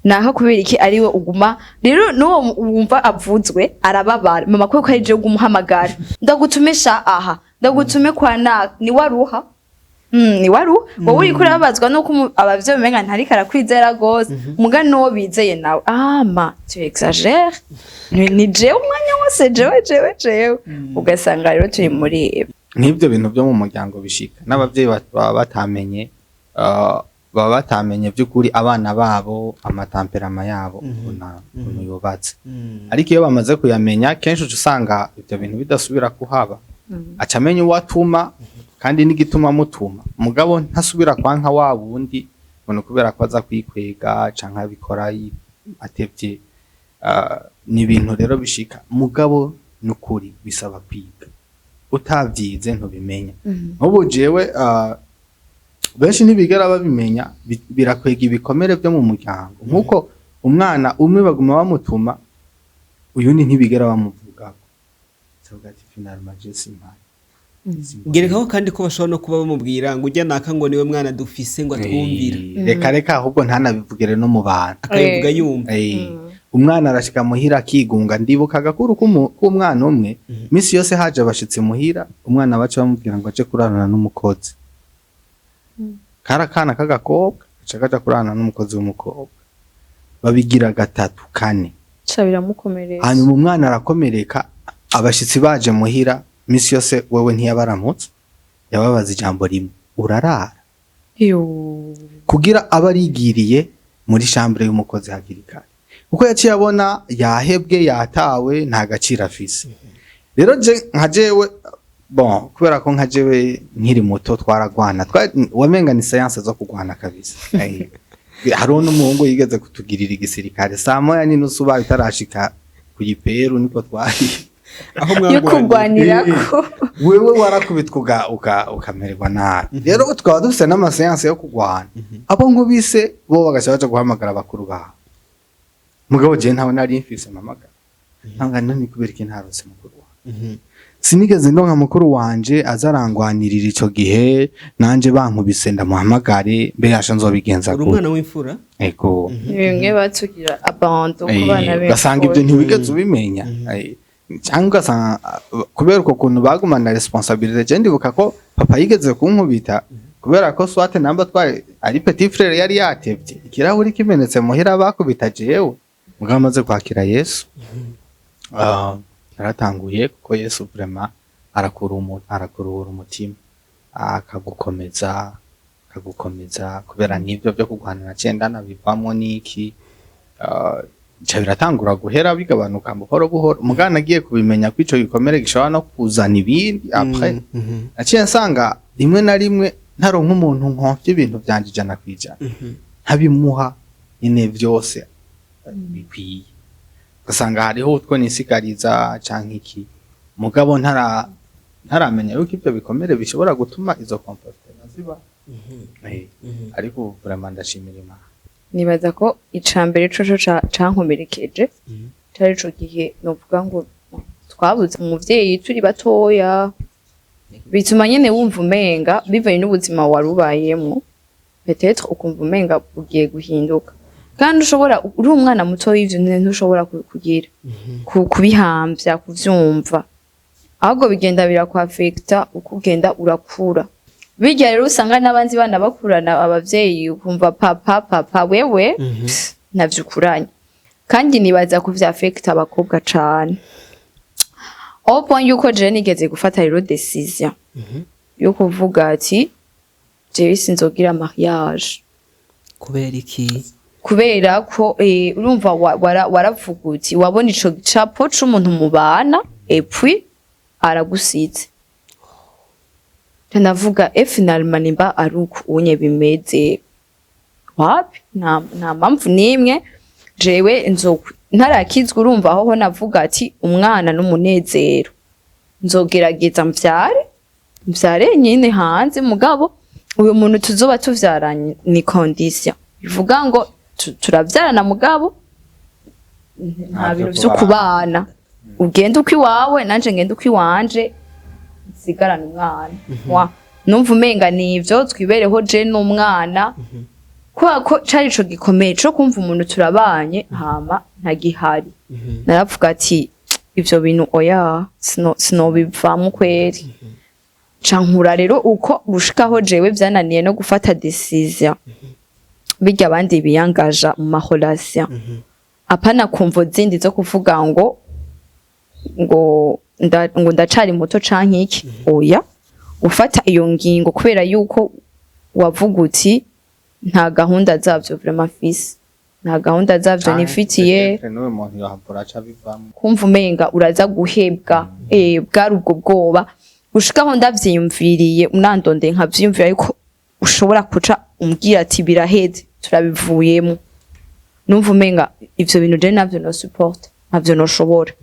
A: naka kubera iki ariwe uguma." Rero n'uwo wumva avuzwe arababara: "Mama, kubera ko ari jewe ugumuhamagara, ndagutumisha aha, ndagutume kwa naka, ni waruha." Ni waruha wowe uriko urababazwa nuko abavyeyi umenga ntariko arakwizera gose, muga n'uwo bizeye nawe: "Ah ma, tu exagères, ni jewe umwanya wose, jewe, jewe, jewe." Ugasanga rero turi muri
B: Nk'ibyo bintu byo mu muryango bishika n'abavyeyi baba batamenye by'ukuri abana babo, ama tempérament yabo, ukuntu yubatse. Ariko iyo bamaze kuyamenya, kenshi uca usanga ibyo bintu bidasubira kuhaba. Aca amenya uwo atuma kandi n'igituma amutuma, mugabo ntasubira kwanka wa wundi ngo ni kubera ko aza kwikwega canke abikora atevye. Ni ibintu rero bishika, mugabo nukuri bisaba kwiga. Utavyize ntubimenya. Nk'ubu jewe, benshi ntibigera babimenya, birakwega ibikomere byo mu muryango, nk'uko umwana umwe baguma bamutuma, uyundi ntibigera bamuvugako. Tuvuga ati: "Finalement je simpari."
C: Gerekaho kandi ko bashobora no kuba bamubwira ngo ujya naka, ngo niwe mwana dufise, ngo atwumvira.
B: Reka reka, ahubwo ntanabivugire no mu bantu.
C: Akabivuga yumva.
B: Umwana arashika muhira akigunga. Ndibuka agakuru k'umwana umwe. Misi yose haje abashitsi muhira, umwana baca bamubwira ngo aje kurarana n'umukozi. Kari akana k'agakobwa, gaca kaja kurarana n'umukozi w'umukobwa. Babigira gatatu, kane.
A: Ca biramukomeretsa.
B: Hanyuma umwana arakomereka. Abashitsi baje muhira misi yose, wewe ntiyabaramutse, yababaza ijambo rimwe: "Urarara?"
A: Yo.
B: Kugira aba arigiriye muri chambre y'umukozi hakiri kare, kuko yaciye abona yahebwe, yatawe, nta gaciro afise. Rero je nka jewe, bon, kubera ko nka jewe nkiri muto twaragwana, wamenga ni séance zo kugwana kabisa. Hariho n'umuhungu yigeze kutugirira igisirikare saa 1:30 baye utarashika ku giperu, niko twari.
C: Aho
A: yo
C: mwagwaniye.
A: Kurwanirako.
B: Wewe warakubitwa ukamererwa nabi. Rero tukaba dufise n'ama séances yo kugwana, abo nkubise bo bagaca baja guhamagara bakuru babo. Mugabo jewe ntawe nari mfise mpamagara. Ntabwo none kubera iki ntarose mukuru wanje? Sinigeze ndonka mukuru wanje aza arangwanirira ico gihe nanje bankubise ndamuhamagare, mbe yasha nzobigenza
C: Uri
B: gute?
C: umwana w'imfura?
B: Ego.
A: Bimwe batugira abandon ku bana.
B: Ugasanga ibyo ntiwigeze ubimenya. Cyangwa ugasanga kubera uko kuntu bagumana responsabilité. Je ndibuka ko papa yigeze kunkubita kubera ko swate namba twari ari petit frère yari yatevye, ikirahuri kimenetse muhira, bakubita jewe. Mugabo amaze kwakira Yesu, naratanguye, kuko Yesu vraiment arakurura umutima, akagukomeza, akagukomeza. Kubera n'ibyo byo kurwana na cenda nabivamwo n'iki, bica biratangura guhera, bigabanuka buhoro buhoro. Mugabo nagiye kubimenya ko ico gikomere gishobora no kuzana ibindi après. Naciye nsanga rimwe na rimwe ntaronka umuntu nkomvye ibintu vyanje 100%, ntabimuha nyine vyose bikwiye, ugasanga hariho utwo nisigariza canke iki. Mugabo ntaramenya yuko ivyo bikomere bishobora gutuma izo comportement ziba. Ariko ubu vraiment ndashimira Imana.
A: Nibaza ko icambere coco cankomerekeje cari ico gihe novuga ngo twabuze umuvyeyi turi batoya, bituma nyene wumva umenga bivanye n'ubuzima wari ubayemwo, peut-être ukumva umenga ugiye guhinduka, kandi ushobora uri umwana muto w'ivyo ntushobora kugira kubihamvya, kuvyumva, ahubwo bigenda birakwafekta uko ugenda urakura. Birya rero usanga n'abandi bana bakurana abavyeyi, ukumva papa, papa, wewe pff, ntavyo ukuranye. Kandi nibaza ko vyafekta abakobwa cane, au point yuko jewe nigeze gufata rero décision yo kuvuga ati: "Jewe sinzogira mariage."
C: Kubera iki?
A: Kubera ko urumva waravuga uti wabona ico gicapo c'umuntu mubana et puis aragusize. Ndavuga: "E finalement nimba ari uku unye bimeze, why not?" Wapi, nta mpamvu n'imwe. Jewe ntarakizwa, urumva aho navuga ati umwana n'umunezero, nzogerageza mvyare nyine hanze, mugabo uyu muntu tuzoba tuvyaranye ni condition bivuga ngo turavyarana, mugabo nta bintu vyo kubana, ugenda uko iwawe nanje ngenda uko iwanje, nsigarane umwana wa numva umenga nivyo twibereho je n'umwana, kubera ko cari ico gikomeye co kumva umuntu turabanye hama ntagihari. Naravuga ati ivyo bintu oya, sinobivamwo kweri. Ca nkura rero uko gushikaho jewe vyananiye no gufata décision birya abandi biyangaja mu ma relation, apana kumvo zindi zo kuvuga ngo ndacari muto canke iki. Oya, gufata iyo ngingo kubera yuko wavuga uti nta gahunda zavyo vraiment mfise, nta gahunda zavyo nifitiye.
B: Peut-être n'uyu muntu yohavura aca bivamwo.
A: Kumva umenga uraza guhebwa, bwari ubwo bwoba. Gushikaho ndavyiyumviriye, unandondeye nkavyiyumvira yuko ushobora kuca umbwira ati biraheze, turabivuyemo, numva umenga ivyo bintu je navyo no supporte, ntavyo noshobora.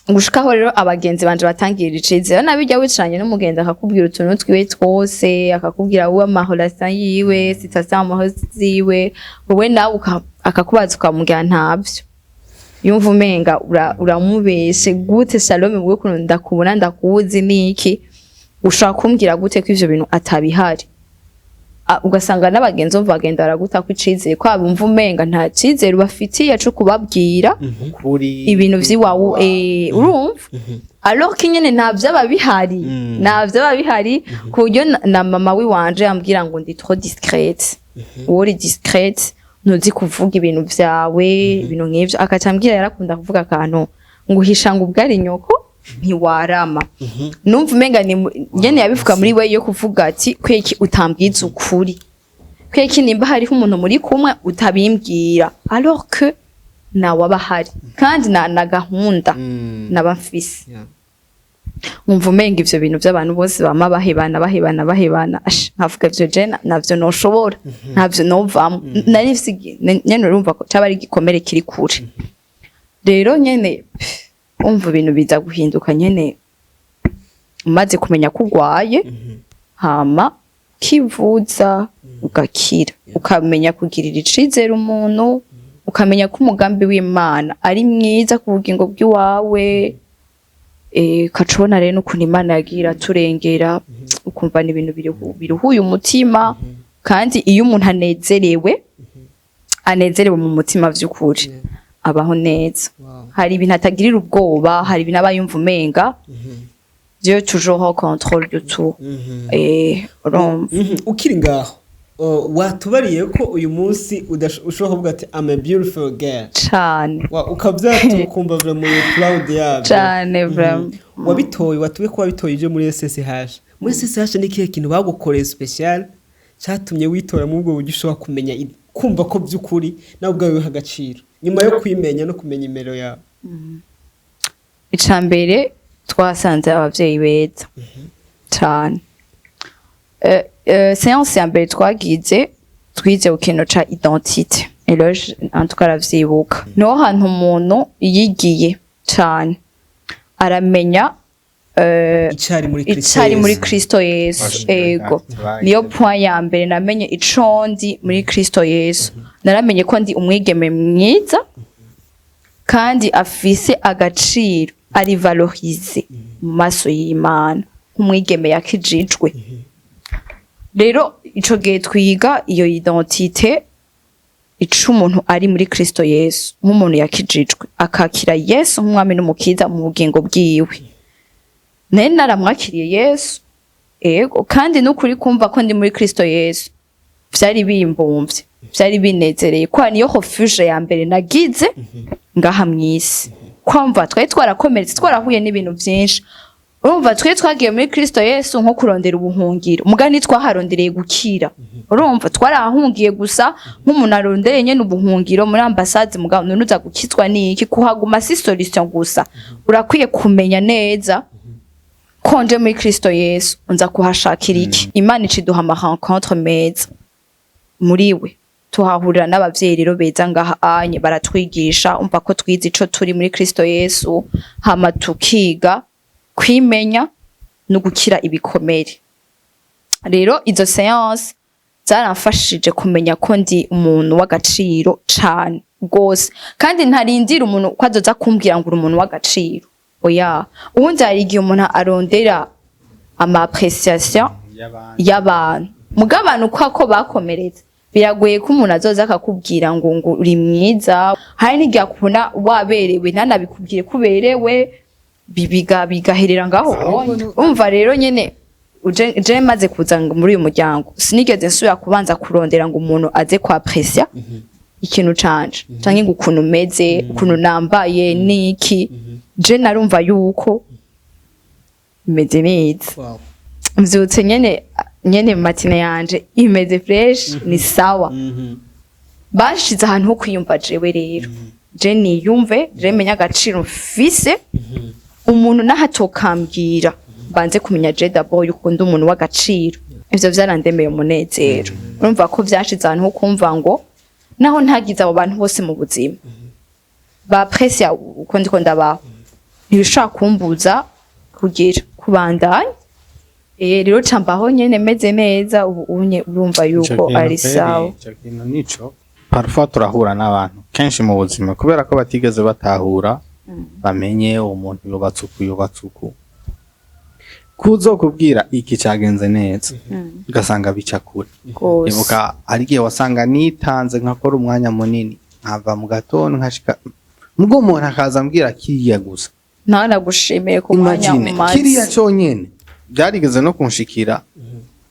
A: Gushikaho rero abagenzi banje batangira icizere, nabijya wicaranye n'umugenzi akakubwira utuntu twiwe twose, akakubwira wowe ama relation yiwe, situation amoureuse ziwe, wowe nawe akakubaza ukamubwira ntavyo, yumva umenga uramubeshe. Gute Shalom, wowe ukuntu ndakubona, ndakuzi, niki ushobora kumbwira gute ko ivyo bintu atabihari? Ugasanga n'abagenzi bo bagenda baragutako icizere, ko bumva umenga nta cizere ubafitiye co kubabwira
B: kuri
A: ibintu vy'iwawe, urumva, alors ko nyene nta vyaba bihari, nta vyaba bihari, ku buryo na mama wiwanje yambwira ngo ndi trop discrète, wowe uri discrète, ntuzi kuvuga ibintu vyawe, ibintu nk'ivyo. Akaca ambwira, yarakunda kuvuga akantu ngo uhisha ngo ubwari nyoko ntiwarama. Numva umenga ni nyene yabivuga muri we yo kuvuga ati kweki utambwiza ukuri, kweki nimba hariho umuntu muri kumwe utabimbwira, alors que nawe aba ahari kandi na gahunda naba mfise. Nkumva umenga ivyo bintu vy'abantu bose bama bahebana bahebana bahebana, ash, nkavuga ivyo je navyo noshobora, ntavyo novamwo. Nari mfise nyene urumva ko caba ari igikomere kiri kure. Rero nyene pff, umva ibintu biza guhinduka nyene umaze kumenya ko urwaye, hama ukivuza ugakira, ukamenya kugirira icizere umuntu, ukamenya ko umugambi w'Imana ari mwiza ku bugingo bw'iwawe. Ukaca ubona rero n'ukuntu Imana yagiye iraturengera, ukumva ni ibintu biruhuye umutima. Kandi iyo umuntu anezerewe, anezerewe mu mutima vy'ukuri, abaho neza. Hari ibintu atagirira ubwoba, hari ibintu aba yumva umenga Dieu toujours au contrôle de tout. Urumva.
C: Ukiri ngaho, watubariye ko uyu munsi ushobora kuvuga ati I'm a beautiful girl.
A: Cane.
C: Ukavyatura ukumva vraiment uri proud yabyo.
A: Cane vraiment.
C: Wabitoye, watubwiye ko wabitoye ije muri SSH. Muri SSH ni ikihe kintu bagukoreye special cyatumye witora muri ubwo buryo ushobora kumenya kumva ko by'ukuri nawe ubwawe wiha agaciro nyuma yo kwimenya no kumenya imero yawe?
A: Ica mbere, twasanze abavyeyi beza cane. Séance ya mbere twagize, twize ku kintu ca identité. Eloge en tout cas aravyibuka, niho hantu umuntu yigiye cane aramenya
C: icari muri Kristo
A: icari muri
C: Yesu.
A: Kristo Yesu. Ego. Niyo point ya mbere namenye ico ndi muri Kristo Yesu. Naramenye ko ndi umwigeme mwiza kandi afise agaciro, ari valorisé mu maso y'Imana nk'umwigeme yakijijwe. Rero ico gihe twiga iyo identité, ico umuntu ari muri Kristo Yesu, nk'umuntu yakijijwe akakira Yesu nk'umwami n'umukiza mu bugingo bwiwe. Nari naramwakiriye Yesu, ego, kandi n'ukuri kumva ko ndi muri Kristo Yesu vyari bimbumvye, vyari binezereye, kwa niyo refuge ya mbere nagize ngaha mw'isi. Kwumva twari twarakomeretse, twarahuye n'ibintu vyinshi, urumva twe twagiye muri Kristo Yesu nko kurondera ubuhungiro, mugani twaharondereye gukira. Urumva twarahungiye gusa nk'umuntu arondeye nyene ubuhungiro muri ambasade, mugabo none uza gukizwa niki? Kuhaguma si solution gusa, urakwiye kumenya neza ko nje muri Kristo Yesu nza kuhashakira iki. Imana iciduha ama rencontre meza muri we. Tuhahurira n'abavyeyi rero beza ngaha anye, baratwigisha, umva ko twize ico turi muri Kristo Yesu, hama tukiga kwimenya no gukira ibikomere. Rero izo séance zaramfashije kumenya ko ndi umuntu w'agaciro cane gose, kandi ntarindira umuntu ko azoza kumbwira ngo uri umuntu w'agaciro. Oya, ubundi hari igihe umuntu arondera ama appréciation y'abantu, muga abantu kwa ko bakomeretse, biragoye ko umuntu azoza akakubwira ngo uri mwiza. Hari n'igihe akubona waberewe ntanabikubwire ko uberewe, bigaherera ngaho. Umva rero nyene je maze kuza ngo muri uyu muryango, sinigeze nsubira kubanza kurondera ngo umuntu aze kwa apprécier ikintu canje canke ngo ukuntu meze, ukuntu nambaye niki. Je narumva yuko meze neza. Mvyutse nyene nyene, matinée yanje imeze fresh, ni sawa. Bashize ahantu ho kwiyumva jewe. Rero je niyumve, je menye agaciro mfise. Umuntu nahatokambwira, banze kumenya je d'abord yuko ndi umuntu w'agaciro. Ivyo vyarandemeye umunezero. Urumva ko vyashize ahantu ho kumva ngo naho ntagize abo bantu bose mu buzima ba apprécier uko ndiko ndabaho, ntibishobora kumbuza kugira kubandanya. Rero ca mbaho nyene meze neza ubu unye, urumva yuko ari sawa.
B: Ico kintu nico parfois turahura n'abantu kenshi mu buzima, kubera ko batigeze batahura, bamenye umuntu yubatse uku, yubatse uku, kuzokubwira iki cagenze neza, ugasanga bica kure.
A: Gose.
B: Ibuka hari igihe wasanga nitanze, nkakora umwanya munini, nkava mu gatondo nkashika, mubwo umuntu akaza ambwira kiriya gusa.
A: Ntanagushimiye ku mwanya
B: Imagine
A: umaze.
B: kiriya conyene byarigeze no kunshikira,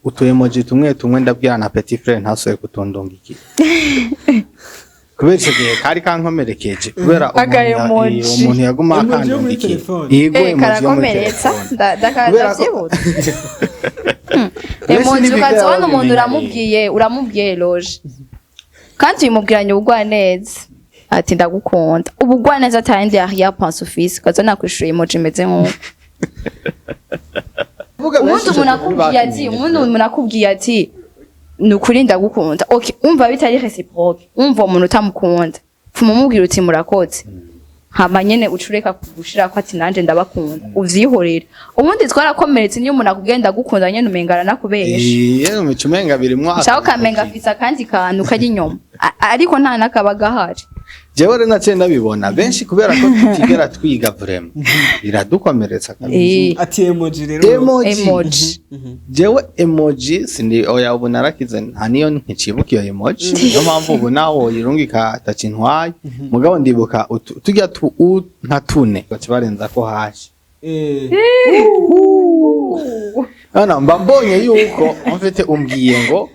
B: utu emoji tumwe tumwe ndabwira na petit frère ntasoye kutundungikira, kubera ico gihe kari kankomerekeje, kubera umuntu
A: Aka emoji.
B: Umuntu yaguma
C: Emoji yo muri
B: akandungikira.
C: telefone.
B: Yego,
A: Eh,
B: emoji yo muri
A: karakomeretsa.
B: telefone. Kubera ko-
A: Ndavyibutse.
B: Benshi
A: Emoji
B: ntibigera
A: ukazibona umuntu
B: babimenya.
A: uramubwiye loje, kandi uyimubwiranye ubugwaneza ati ndagukunda, ubugwaneza atayindi arrière-pensée ufise, ukazona kwishura emoji imeze nk'uko.
B: Kuvuga
A: Ubundi
B: benshi
A: umuntu
B: ico
A: akubwiye ati,
B: ntibakimenye.
A: ubundi umuntu akubwiye ati ni ukuri ndagukunda, okay, umva bitari réciproque, umva umuntu utamukunda, pfuma umubwira uti murakoze, hama nyene ucureka gushirako ati nanje ndabakunda, uvyihorere. Ubundi twarakomeretse, niyo umuntu akubwiye ndagukunda nyene, umenga aranakubesha.
B: Iyo mico umenga birimwo
A: Nshaka ukamenga afise akandi kantu kari inyuma, ariko nta n'akaba gahari.
B: Jewe rero naciye ndabibona benshi, kubera ko tutigera twiga, vraiment biradukomeretsa kabisa.
C: Ati emoji rero.
B: Emoji.
A: Emoji.
B: Jewe emoji sindi, oya, ubu narakize, nta niyo nkicibuka iyo emoji, niyo mpamvu ubu nawe woyirungika atacintwaye. Mugabo ndibuka tujya tu u nka tune baca barenza ko hashi. None mba mbonye yuko mfite umbwiye ngo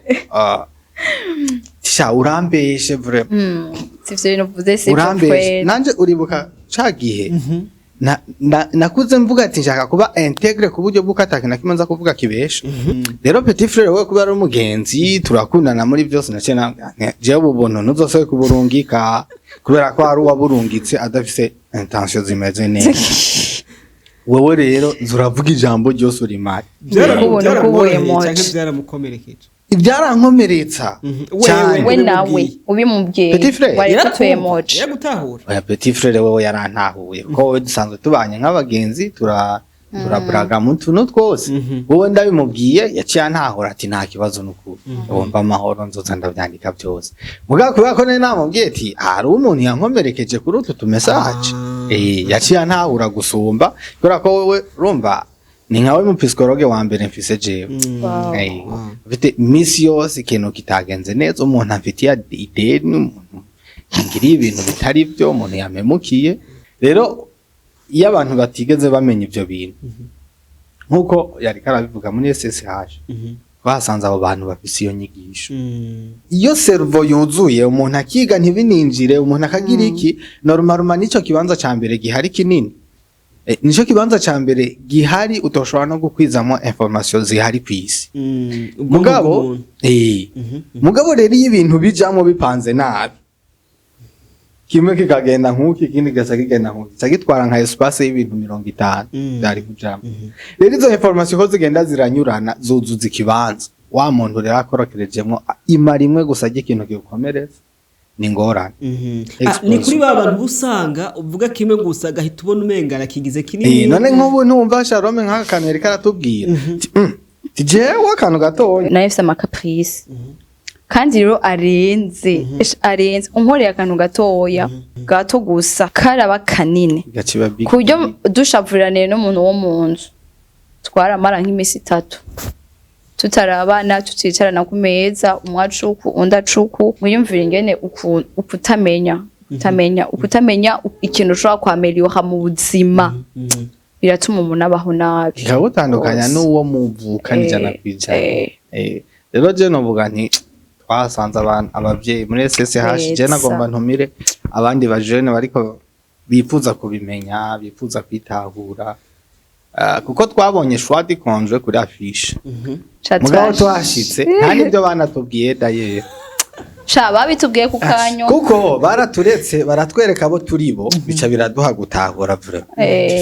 B: sha urambeshe vraiment.
A: Sivyo bintu uvuze, sivyo.
B: Urambeshe.
A: Kweli.
B: Nanje uribuka ca gihe nakuze mvuga ati nshaka kuba intègre ku buryo bw'uko atakintu na kimwe nza kuvuga kibesha. Rero petit frère we, kubera ari umugenzi, turakundana muri byose, naciye jewe ubu buntu ntuzosebe kuburungika, kubera ko hari uwaburungitse adafise intention zimeze neza. Wowe rero zuravuga ijambo ryose uri mari.
A: Ubuntu
C: Byaramworoheye
A: bw'ubu
C: canke
A: emoji.
C: byaramukomerekeje?
B: Ibyarankomeretsa cyane.
A: We nawe ubimubwiye
B: Petit frère.
A: wareka utu emoji.
C: Yaragutahura.
B: Oya, petit frère wewe yarantahuye, kuko wowe dusanzwe tubanye nk'abagenzi, turaburaga mu tuntu twose. Wowe ndabimubwiye yaciye antahura ati nta kibazo, n'ukuri wumva amahoro, nzoza ndavyandika byose. Mugabo kubera ko nari namubwiye ati hari umuntu yankomerekeje kuri utu tumesaje, yaciye antahura gusumba, kubera ko wowe urumva ni nkawe mu psychologue wa mbere mfise jewe.
A: Wow.
B: Mfite imisi yose ikintu kitagenze neza, umuntu amfitiye ideni, umuntu yangiriye ibintu bitari byo, umuntu yampemukiye. Rero iyo abantu batigeze bamenya ivyo bintu, nk'uko yariko arabivuga, muri SSH basanze abo bantu bafise iyo nyigisho. Iyo cerveau yuzuye, umuntu akiga ntibininjire, umuntu akagira iki, normalement nico kibanza ca mbere gihari kinini. Nico kibanza ca mbere gihari utoshobora no gukwizamo information zihari kw'isi. Mugabo mugabo rero iyo ibintu bijamwo bipanze nabi, kimwe kikagenda nk'uki, ikindi kigaca kigenda nk'uki, kica gitwara nka espace y'ibintu 50 vyari kujamwo. Rero izo information ko zigenda ziranyurana, zuzuza ikibanza. Wa muntu rero akorokerejemwo ima rimwe gusa ry'ikintu kigukomeretsa, ni ingorane.
C: Ah, ni kuri ba bantu usanga uvuga kimwe gusa agahita ubona umenga arakigize kinini.
B: None nk'ubu ntumva Shalome nk'aka kantu yariko aratubwira. Ti, ti jewe akantu gatonya.
A: Nayo ifise ama caprices kandi rero arenze. Arenze. Unkoreye akantu gatoya gato gusa karaba kanini,
B: gaciba big.
A: ku buryo dushavuriranire n'umuntu wo mu nzu twaramara nk'imisi 3 tutarabana, tuticarana ku meza, umwe acuku undi acuku. Mwiyumvire ingene ukutamenya ikintu ushobora kwameliyora mu buzima biratuma umuntu abaho nabi.
B: Kikagutandukanya
A: Rwose.
B: n'uwo muvukana 100%. Rero je novuga nti twasanze abantu abavyeyi muri SSH. Je
A: Beza.
B: nagomba ntumire abandi bajene bariko bifuza kubimenya, bifuza kwitahura. Kuko twabonye choix du conjoint kuri affiche,
A: Ca
B: mugabo tuhashitse nta n'ibyo banatubwiye d'ailleurs.
A: Ca babitubwiye ku kanyo.
B: Kuko baraturetse baratwereka abo turi bo, bica biraduha gutahura vraiment.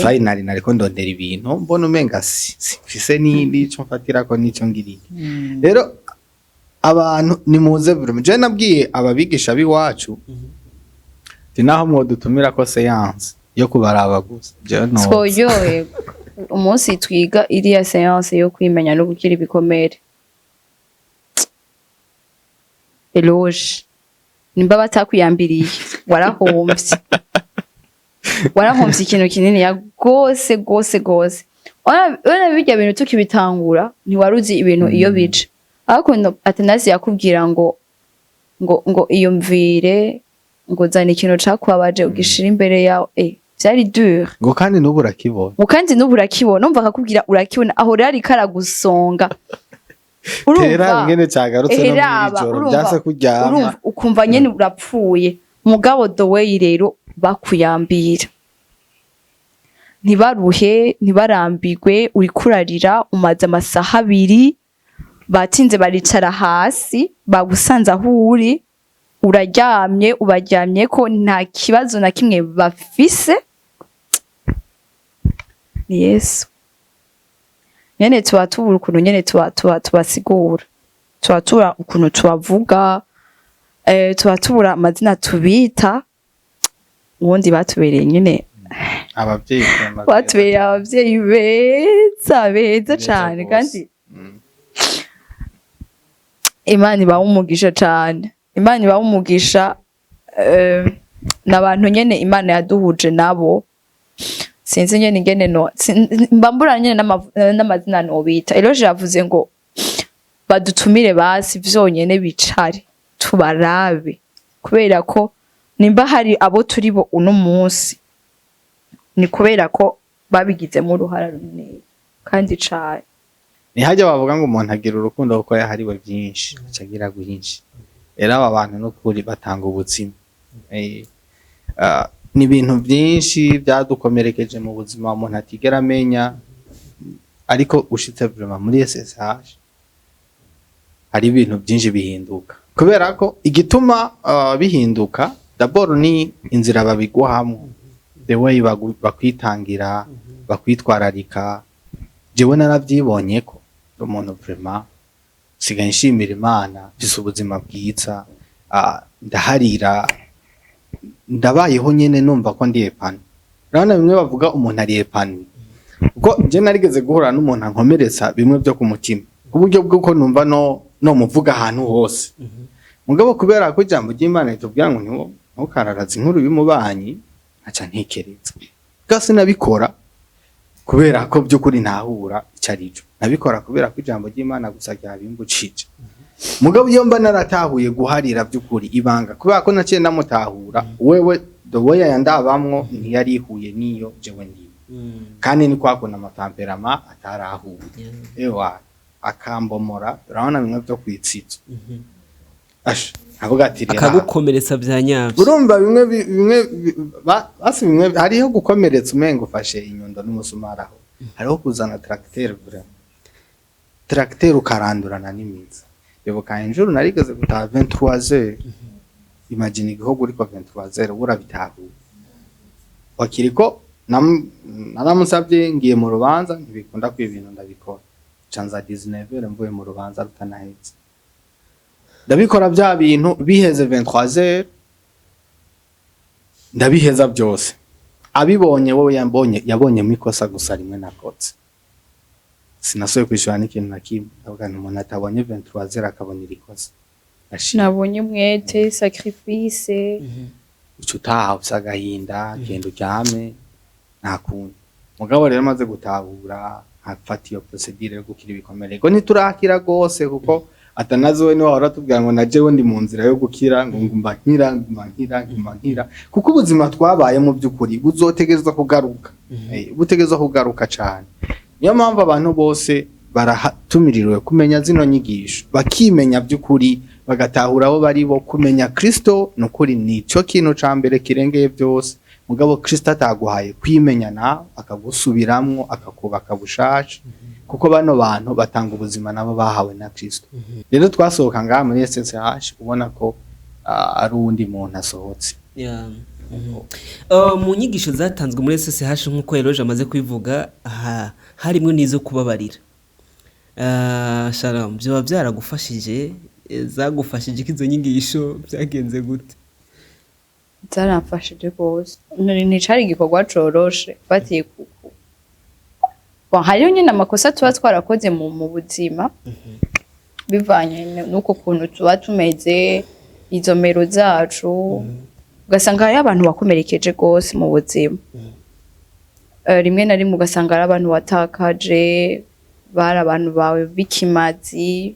B: Finally nariko ndondera ibintu mbona umenga si mfise n'ico mfatirako n'ico ngiriye. Rero abantu nimuze vraiment. Je nabwiye ababigisha b'iwacu ti naho mwodutumira ko séance yo kubaraba gusa, jewe no
A: Tworyoherwa umunsi twiga iriya séance yo kwimenya no gukira ibikomere. Eloge, nimba batakwiyambiriye, warahomvye, warahomvye ikintu kinini ya gose gose gose. Urabona birya bintu tukibitangura ntiwari uzi ibintu iyo bica, ariko Atanasi yakubwira ngo iyumvire, ngo zana ikintu cakubabaje ugishira imbere yawe. Vyari dur.
B: Ngo kandi n'ubu urakibona.
A: Ngo kandi n'ubu urakibona. Umva akakubwira urakibona, aho rero ariko aragusonga.
B: Tera ingene cagarutse no
A: Raba,
B: mw'ijoro
A: urumva,
B: vyanse kuryama.
A: Urumva ukumva nyene urapfuye. Mugabo the way rero bakuyambira, ntibaruhe, ntibarambirwe, uriko urarira umaze amasaha 2, batinze baricara hasi, bagusanze aho uri uraryamye, ubaryamye ko nta kibazo na kimwe bafise. Ni Yesu nyene. Tuba tubura ukuntu nyene tuba tubasigura, tuba tubura ukuntu tubavuga, tuba tubura amazina tubita. Ubundi batubereye nyene
B: abavyeyi vraiment.
A: Batubereye abavyeyi beza beza
B: beza
A: cane.
B: gose.
A: Kandi Imana ibaha umugisha cane, Imana ibaha umugisha. N'abantu nyene Imana yaduhuje nabo. Sinzi nyene ingene no mba mbura nyene n'amazina nobita. Eloge yavuze ngo badutumire basi vyonyene bicare tubarabe, kubera ko nimba hari abo turi bo uno munsi ni kubera ko babigizemo uruhara runini kandi cane.
B: Ntihajya bavuga ngo umuntu agira urukundo kuko yahariwe byinshi, aca agira rwinshi. Rero aba bantu n'ukuri batanga ubuzima. Ni ibintu byinshi byadukomerekeje mu buzima umuntu atigera amenya, ariko ushitse vraiment muri SSH hari ibintu byinshi bihinduka, kubera ko igituma bihinduka d'abord ni inzira babiguhamwo, the way bakwitangira, bakwitwararika. Jewe naravyibonye ko umuntu vraiment sigaye nshimira Imana, mfise ubuzima bwiza. Ndaharira, ndabayeho nyene numva ko ndi épanoui. Urabona bimwe bavuga umuntu ari épanoui, kuko je narigeze guhura n'umuntu ankomeretsa bimwe byo ku mutima, ku buryo bw'uko numva no muvuga ahantu hose. Mugabo kubera ko ijambo ry'Imana ritubwira ngo ntukararaze inkuru y'umubanyi, nkaca ntekereza bwa sinabikora kubera ko by'ukuri ntahura ico arico, nabikora kubera ko ijambo ry'Imana gusa ryabimbucije. Mugabo iyo mba naratahuye guharira by'ukuri ibanga, kubera ko naciye ndamutahura, wewe the way yandabamwo ntiyarihuye n'iyo jewe ndimo, kandi ni kwa kuntu ama tempéraments atarahuye. Ewa akambomora, urabona bimwe byo kwitsitsa. Asha avuga ati rero aha.
C: Akagukomeretsa bya nyabyo.
B: Urumva bimwe basi bimwe hariho gukomeretsa umenga ufashe inyundo n'umusumari, aho hariho kuzana tracteur, vraiment tracteur ukarandurana n'imizi. Ndibuka injuru narigeze gutaha 23h. Imagine igihugu uriko 23h urabitahuye wakiriko. Naramusabye ngiye mu rubanza, ntibikunda ko ibintu ndabikora. Canza 19 mvuye mu rubanza rutanahetse, ndabikora bya bintu biheze 23h, ndabiheza byose. Abibonye wowe yambonye, yabonyemo ikosa gusa rimwe nakotse. Sinasubiye kwishura n'ikintu na kimwe. Ndavuga nti umuntu atabonye 23h akabona iri kosa. Ndashima.
A: Nabonye umwete, sacrifice.
B: Uca utaha ufise agahinda, genda uryame, nta kundi. Mugabo rero maze gutahura, nkafata iyo procédure yo gukira ibikomere, ngo ntiturakira rwose, kuko atanazi we niwe wahora atubwira ngo na jewe ndi mu nzira yo gukira, ngo nguma nkira, nguma nkira, nguma nkira, kuko ubuzima twabaye mu by'ukuri buzotegerezwa kugaruka. Butegerezwa kugaruka cane. Niyo mpamvu abantu bose baratumiriwe kumenya zino nyigisho, bakimenya by'ukuri, bagatahura abo bari bo. Kumenya Kristo ni ukuri nico kintu ca mbere kirengeye byose. Mugabo Kristo ataguhaye kwimenya nawe, akagusubiramwo, akakubaka bushasha, kuko bano bantu batanga ubuzima nabo bahawe na Kristo. Rero twasohoka ngaha muri SSH ubona ko ari uwundi muntu asohotse.
C: Yeah. Mu nyigisho zatanzwe muri SSH, nk'uko Eloge amaze kubivuga, harimwo n'izo kubabarira. Shalom, byoba byaragufashije? Zagufashije ko izo nyigisho byagenze gute?
A: Zaramfashije rwose. Nticari igikorwa coroshe fatiye ku Bon, hariho nyine amakosa tuba twarakoze mu buzima bivanye n'uko kuntu tuba tumeze, izo mero zacu, ugasanga hariho abantu bakomerekeje rwose mu buzima. Rimwe na rimwe ugasanga hari abantu watakaje, bari abantu bawe b'ikimazi,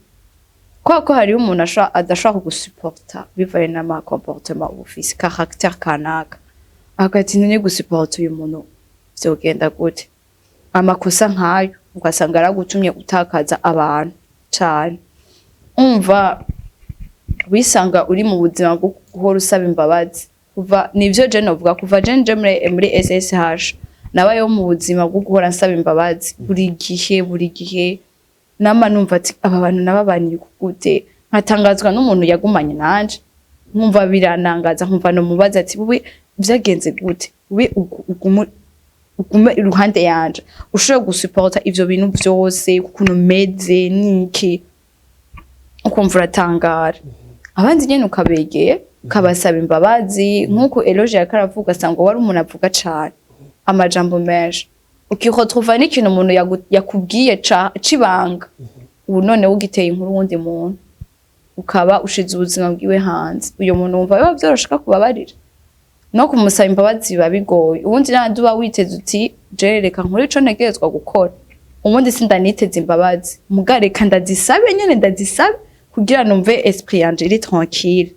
A: kubera ko hariho umuntu adashobora kugusuporta bivanye n'ama comportement uba ufise, caractère kanaka, agati none gusuporta uyu muntu vyogenda gute? Amakosa nkayo ugasanga yaragutumye utakaza abantu cane. Umva, wisanga uri mu buzima bwo guhora usaba imbabazi. Kuva nivyo je novuga, kuva je nje muri SSH, nabayeho mu buzima bwo guhora nsaba imbabazi buri gihe, buri gihe. Nama numva ati aba bantu nababaniye gute? Nkatangazwa n'umuntu yagumanye nanje, nkumva biranangaza, nkumva nomubaza ati wowe vyagenze gute? Wowe ugume iruhande yanje, ushobora gusuporta ivyo bintu vyose ukuntu meze niki? Ukumva uratangara. Abandi nyene ukabegera, ukabasaba imbabazi, nk'uko Eloge yariko aravuga, asanga wari umuntu avuga cane amajambo menshi, ukiretrouva n'ikintu umuntu yakubwiye c'ibanga, ubu noneho ugiteye inkuru wundi muntu, ukaba ushize ubuzima bwiwe hanze. Uyo muntu wumva biba vyoroshe ko akubabarira? No kumusaba imbabazi biba bigoye. Ubundi nandi uba witeze uti je reka nkore ico ntegerezwa gukora, ubundi sindaniteze imbabazi, muga reka ndazisabe nyene, ndazisabe kugira numve esprit yanje iri tranquille.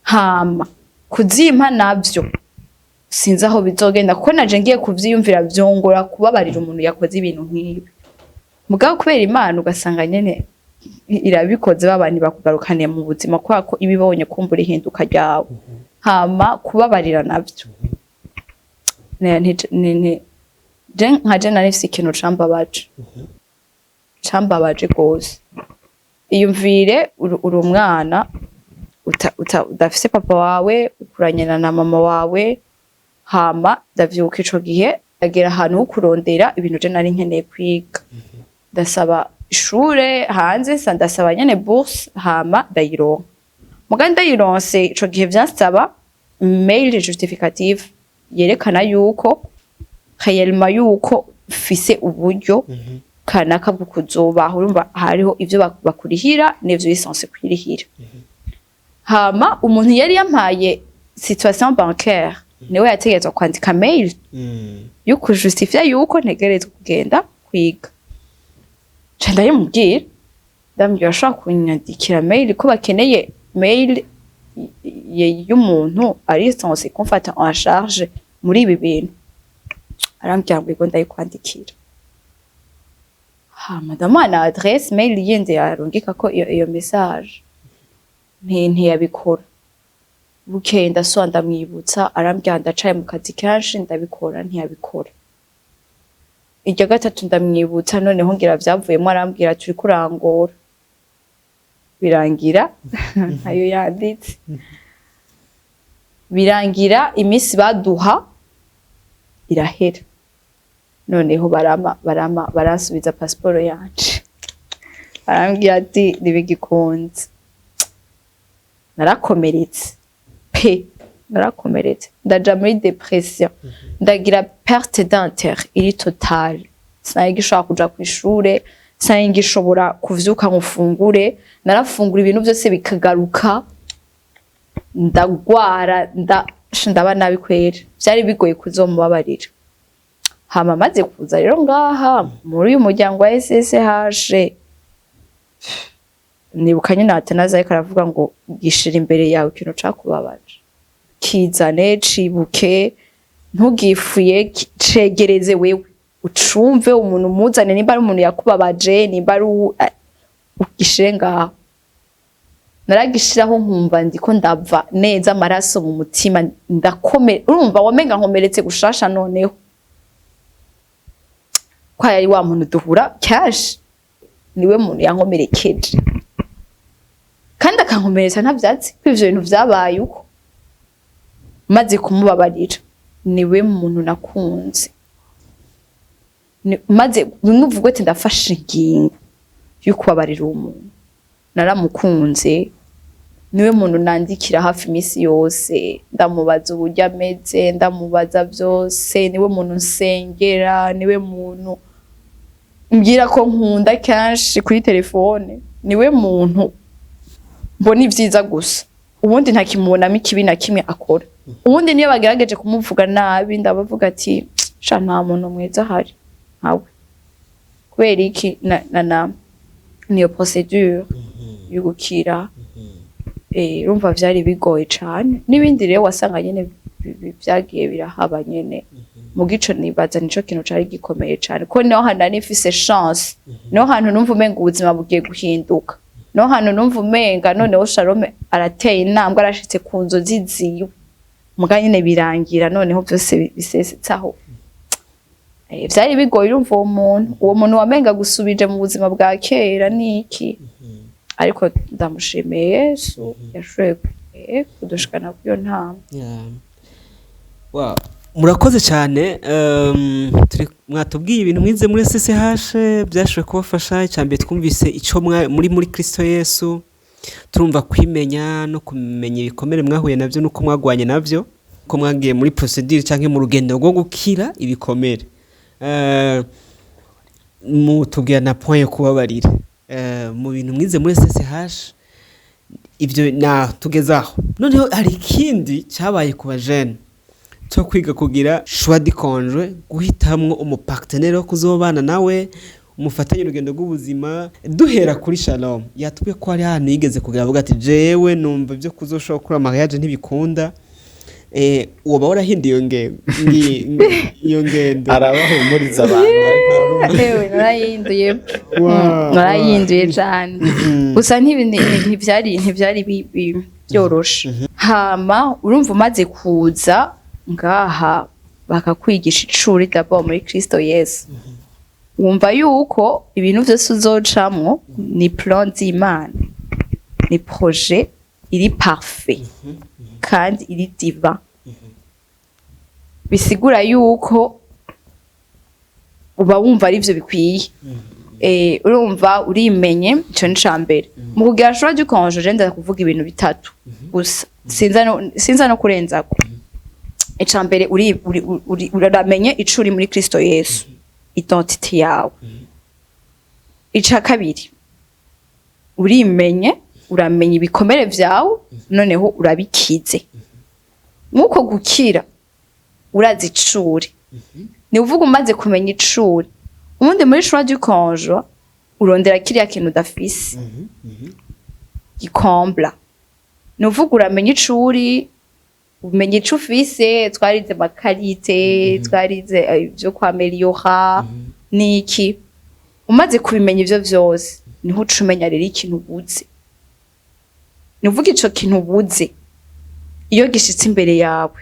A: Hama kuzimpa navyo sinzi aho bizogenda, kuko naje ngiye kuvyiyumvira vyongora kubabarira umuntu yakoze ibintu nk'ibi. Mugabo kubera Imana, ugasanga nyene irabikoze, babandi bakugarukaniye mu buzima, kubera ko iba ibonye kumbura ihinduka ryawe. Hama kubabarira navyo je nka je nari mfise ikintu cambabaje gose. Iyumvire uri umwana udafise papa wawe, ukuranye na mama wawe. Hama ndavyibuka ico gihe ndagera ahantu ho kurondera ibintu je nari nkeneye kwiga, ndasaba ishure hanze, ndasaba nyene bourse, hama ndayironka. Muga ndayironse, ico gihe vyansaba mail justificative yerekana yuko réellement yuko mfise uburyo kanaka bwo kuzobaho. Urumva hariho ivyo bakurihira n'ivyo uri kwirihira. Hama umuntu yari yampaye situation bancaire niwe yategerezwa kwandika mail yo kujustifia yuko ntegerezwa kugenda kwiga. Nca ndabimubwira, ndamubwira ashobora kunyandikira mail, ko bakeneye mail y'umuntu ari censé kumfata en charge muri ibi bintu. Arambwira ngo ego, ndayikwandikira. Hama ndamuha na adresse mail yindi yarungikako iyo message. Ntiyabikora. Bukeye ndasubira ndamwibutsa, arambwira ndacaye mu kazi kenshi, ndabikora. Ntiyabikora. Irya gatatu ndamwibutsa, noneho ngira vyavuyemo, arambwira turiko urangora. Birangira ntayo yanditse. Birangira iminsi baduha irahera, noneho barama baransubiza pasiporo yanje. Arambwira ati ntibigikunze. Narakomeretse pe, narakomeretse, ndaja muri dépression, ndagira perte d'intérêt iri totale. Sinari ngishobora kuja kw'ishure, sinari ngishobora kuvyuka ngo mfungure. Narafungura ibintu vyose bikagaruka, ndagwara, ndaba nabi kwera. Vyari bigoye kuzomubabarira. Hama maze kuza rero ngaha muri uyu muryango wa SSH, nibuka nyine Atanazi ariko aravuga ngo gishira imbere yawe ikintu cakubabaje, kizane, cibuke, ntugifuye, cegereze wewe ucumve umuntu umuzane, nimba ari umuntu yakubabaje, nimba ari ugishire ngaho. Naragishiraho nkumva ndiko ndava neza amaraso mu mutima, ndakome, urumva wamenga nkomeretse gushasha. Noneho ko yari wa muntu duhura cash, niwe muntu yankomerekeje kandi akankomeretsa nta vyatsi ko ivyo bintu vyabaye. Uko maze kumubabarira, niwe muntu nakunze. Maze nuvuga ati ndafashe ingingo yo kubabarira uwo muntu, naramukunze. Niwe muntu nandikira hafi iminsi yose, ndamubaza uburyo ameze, ndamubaza byose. Niwe muntu nsengera, niwe muntu mbwira ko nkunda kenshi kuri telefone, niwe muntu mbona ivyiza gusa, ubundi ntakimubonamo ikibi na kimwe akora. Ubundi niyo bagerageje kumuvuga nabi, ndabavuga ati sha, nta muntu mwiza ahari nkawe. Kubera iki? Na niyo procédure yo gukira. Urumva vyari bigoye cane. N'ibindi rero wasanga nyene vyagiye birahaba nyene mu gico. Nibaza nico kintu cari gikomeye cane, ko niho hantu nari mfise chance, niho hantu numva umenga ubuzima bugiye guhinduka, niho hantu numva umenga noneho Shalome arateye intambwe, arashitse ku nzozi ziwe. Muga nyene birangira noneho vyose bisesetsaho. Vyari bigoye. Urumva uwo muntu wamenga gusubije mu buzima bwa kera niki, ariko ndamushimiye Yesu yashoboye kudushikana kuri iyo ntambwe.
C: Yeah. Wow. Murakoze cyane. Mwatubwiye ibintu mwize muri SSH byashoboye kubafasha. Icya mbere twumvise icyo muri Kristo Yesu, turumva kwimenya no kumenya ibikomere mwahuye nabyo nuko mwagwanye nabyo, ko mwagiye muri procédure cyangwa mu rugendo rwo gukira ibikomere. Mutubwira na point yo kubabarira. Mu bintu mwize muri SSH ibyo na tugezaho. Noneho hari ikindi cyabaye ku bajene cyo kwiga kugira choix du conjoint, guhitamwo umu partenaire wo kuzobana nawe, umufatanye urugendo rw'ubuzima. Duhera kuri Shalom, yatubwiye ko hari ahantu yigeze kugira avuga ati jewe numva ibyo kuzoshobora gukora mariage ntibikunda. Woba warahinduye iyo iyo ngendo?
B: Arabahumuriza abantu, ariko
A: Ewe, narayihinduye.
C: Wow.
A: Narayihinduye cane. Gusa ntivyari byoroshe. Hama urumva umaze kuza ngaha bakakwigisha icuri d'abord muri Kristo Yesu, wumva yuko ibintu vyose uzocamwo ni plan z'Imana, ni projet iri parfait kandi iri divin. Bisigura yuko uba wumva arivyo bikwiye. Urumva urimenye, ico ni ca mbere. Mu kugira choix du conjoint, je ndaza kuvuga ibintu bitatu gusa, sinza no kurenzako. Ica mbere, uramenye ico uri muri Kristo Yesu, identité yawe. Ica kabiri, urimenye, uramenya ibikomere vyawe, noneho urabikize. Nk'uko gukira urazi icuri, ni uvuga umaze kumenya icuri, ubundi muri choix du conjoint urondera kiriya kintu udafise gikombla. Ni uvuga uramenya icuri, umenya ico ufise. Twarize ama qualités, twarize ivyo kwameliora niki. Umaze kubimenya ivyo vyose, niho uca umenya rero ikintu ubuze. Ni uvuga ico kintu ubuze, iyo gishitse imbere yawe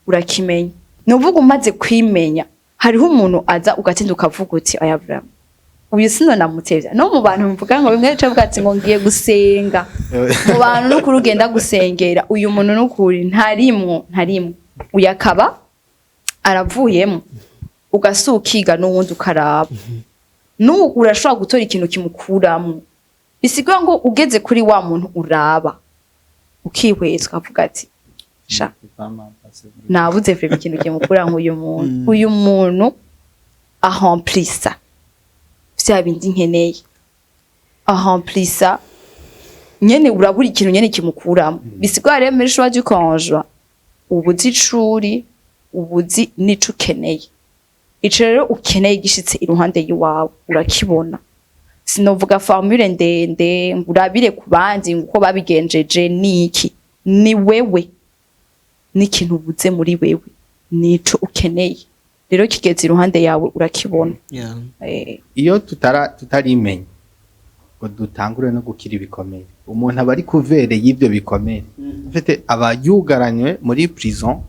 A: urakimenya. Ni uvuga umaze kwimenya, hariho umuntu aza ugatinda ukavuga uti aya vraiment uyu sino namutevya no mu bantu. Mvuga ngo bimwe bica bivuga ati ngo ngiye gusenga mu bantu, n'ukuri ugenda gusengera uyu muntu, n'ukuri ntarimwo, ntarimwo. Uyu akaba aravuyemo, ugasuka ukiga n'uwundi ukaraba. N'ubu urashobora gutora ikintu kimukuramo. Bisigura ngo ugeze kuri wa muntu, uraba ukihweza, ukavuga ati: "Sha, nabuze vraiment ikintu kimukura nk'uyu muntu. Uyu muntu aremplisa vya bindi nkeneye, aremplisa nyene." Urabura ikintu nyene kimukuramo. Bisigura rero muri choix du conjoint, ubuzi icuri, ubuzi n'ico ukeneye. Ico rero ukeneye gishitse iruhande y'iwawe, urakibona. Sinovuga formule ndende ngo urabire ku bandi ngo uko babigenjeje niki. Ni wewe n'ikintu ubuze muri wewe, nico ukeneye. Rero kigeze iruhande yawe, urakibona.
B: Iyo tutarimenya ngo dutangure no gukira ibikomere, umuntu aba ari couvert y'ibyo bikomere, mfite aba yugaranywe muri prison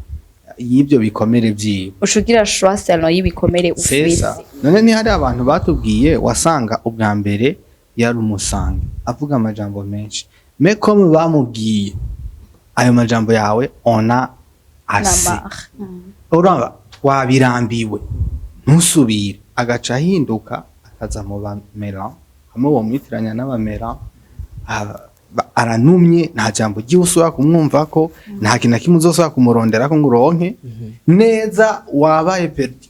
B: y'ibyo bikomere vyiwe.
A: Uca ugira choix selon y'ibikomere ufise.
B: Sesa none ntihari abantu batubwiye, wasanga ubwa mbere yari umusange, avuga amajambo menshi, mais comme bamubwiye ayo majambo yawe, on a assez.
A: Namara.
B: Urumva twabirambiwe, ntusubire. Agaca ahinduka, akaza mu bamera hamwe bomwitiranya n'abamera. Aranumye, nta jambo ry'iwe usubira kumwumva ko nta kintu na kimwe uzosubira kumurondera ko ngo uronke neza. Wabaye perdu,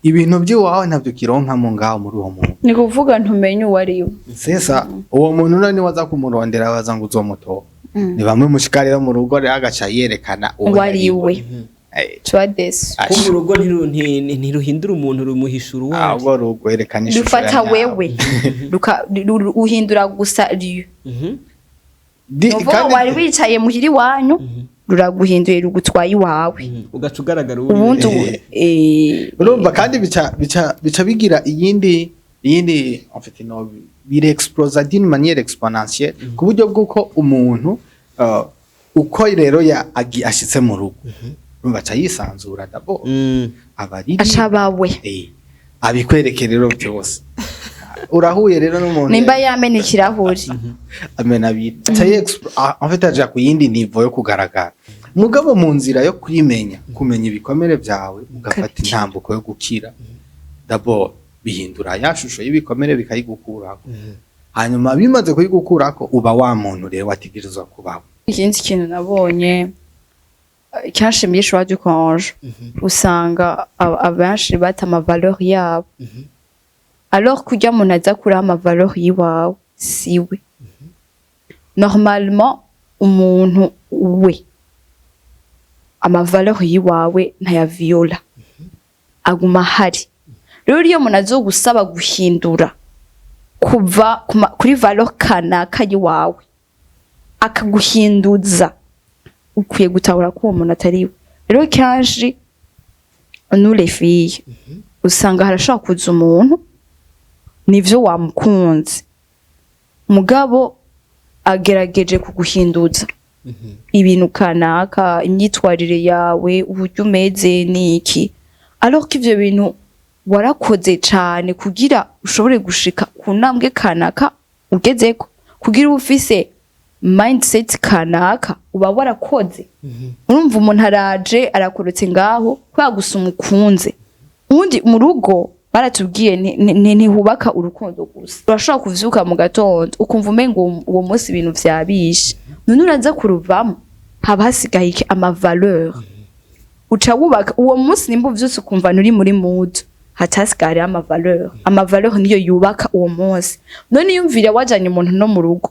B: ibintu by'iwawe ntabyo kironkamo ngaho muri uwo muntu.
A: Ni kuvuga ntumenye uwo ari we.
B: Sesa uwo muntu none waza kumurondera, baza ngo uzomutora. Ni bamwe mushika rero mu rugo, rero agaca yerekana
A: uwo ari we. Tu as déçu.
B: Asha.
C: Ko mu rugo ntiruhindura umuntu, rumuhishura uwo ari.
B: Ahubwo rugwerekana ishusho
A: rufata
B: ya nyawe.
A: Wewe uhindura gusa lieu. Nuvuga wari wicaye muhira iwanyu, ruraguhinduye, rugutwaye iwawe.
C: Ugaca ugaragara uwo uri.
A: Ubundi
B: Urumva kandi bica bigira iyindi, en fait no birexplosa d'une manière exponentielle, ku buryo bw'uko umuntu uko rero ya ashitse mu rugo, urumva aca yisanzura d'abord, aba ari
A: aca abawe.
B: Abikwereke rero byose. Urahuye rero n'umuntu
A: nimba yamena ikirahuri,
B: amena abiri, aca en fait aja ku yindi niveau yo kugaragara. Mugabo mu nzira yo kwimenya, kumenya ibikomere byawe, ugafata
A: Ukabikira.
B: intambuko yo gukira, d'abord bihindura ya shusho y'ibikomere, bikayigukurako. Hanyuma bimaze kuyigukurako, uba wa muntu rero wategerezwa kubaho.
A: Ikindi kintu nabonye kenshi muri choix du conjoint, usanga abenshi bata ama valeur yabo, alors kurya umuntu aza kuraho ama valeur yiwawe siwe. Normalement umuntu we ama valeur yiwawe ntayaviola, aguma ahari. Rero iyo umuntu azogusaba guhindura kuva kuri valeur kanaka yiwawe, akaguhinduza, ukwiye gutahura ko uwo muntu atari we. Rero kenshi nous les filles, usanga harashobora kuza umuntu, nivyo wamukunze, mugabo agerageje kuguhinduza ibintu kanaka, imyitwarire yawe, uburyo umeze niki, alors ko ivyo bintu warakoze cane kugira ushobore gushika ku ntambwe kanaka ugezeko, kugira ube ufise mindset kanaka uba warakoze. Urumva umuntu araje, arakorotse ngaho kubera gusa umukunze. Ubundi mu rugo baratubwiye ntihubaka urukundo gusa. Urashobora kuvyuka mu gatondo ukumva umengo uwo munsi ibintu vyabishe. None uraza kuruvamo, haba hasigaye iki? Ama valeur. Uca wubaka uwo munsi. Nimba uvyutse ukumva nturi muri mood, haca hariho ama valeur. Ama valeur niyo yubaka uwo munsi. None yumvire wajanye umuntu no mu rugo,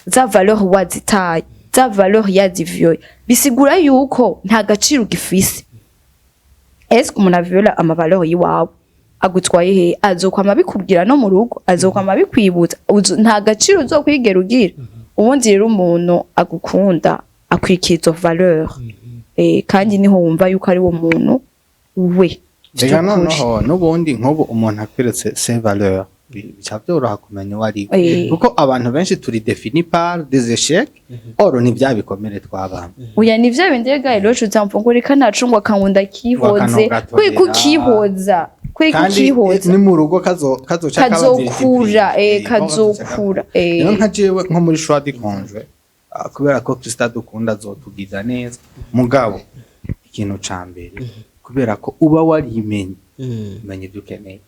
A: za valeur wazitaye, za valeur yazivyoye, bisigura yuko nta gaciro ugifise. Est-ce que umuntu aviola ama valeur yiwawe agutwaye he? Azokwama abikubwira no mu rugo, azokwama abikwibutsa. Nta gaciro uzokwigera ugira. Ubundi rero umuntu agukunda akwikira izo valeur, kandi niho wumva yuko ari wo muntu we
B: Reka
A: vy'ukuri.
B: Noneho n'ubundi nk'ubu umuntu akweretse ses valeurs, bica byoroha kumenya uwo ari we, kuko abantu benshi turi définis par des échecs, or ni bya bikomere twabamo.
A: Oya, ni vya bindi rega rero uzamva ngo reka nacungwa akangu kihoze.
B: Akantu
A: Kwe
B: gatorera.
A: kukihoza, kwe
B: Kandi
A: kukihoza.
B: ni mu rugo kazoca kaba
A: Kazokura,
B: multiplié.
A: Kazokura.
B: Rero nka jewe nko muri choix du conjoint, kubera ko Kristo adukunda azotugiza neza, mugabo ikintu ca mbere, kubera ko uba warimenye, umenya ibyo ukeneye.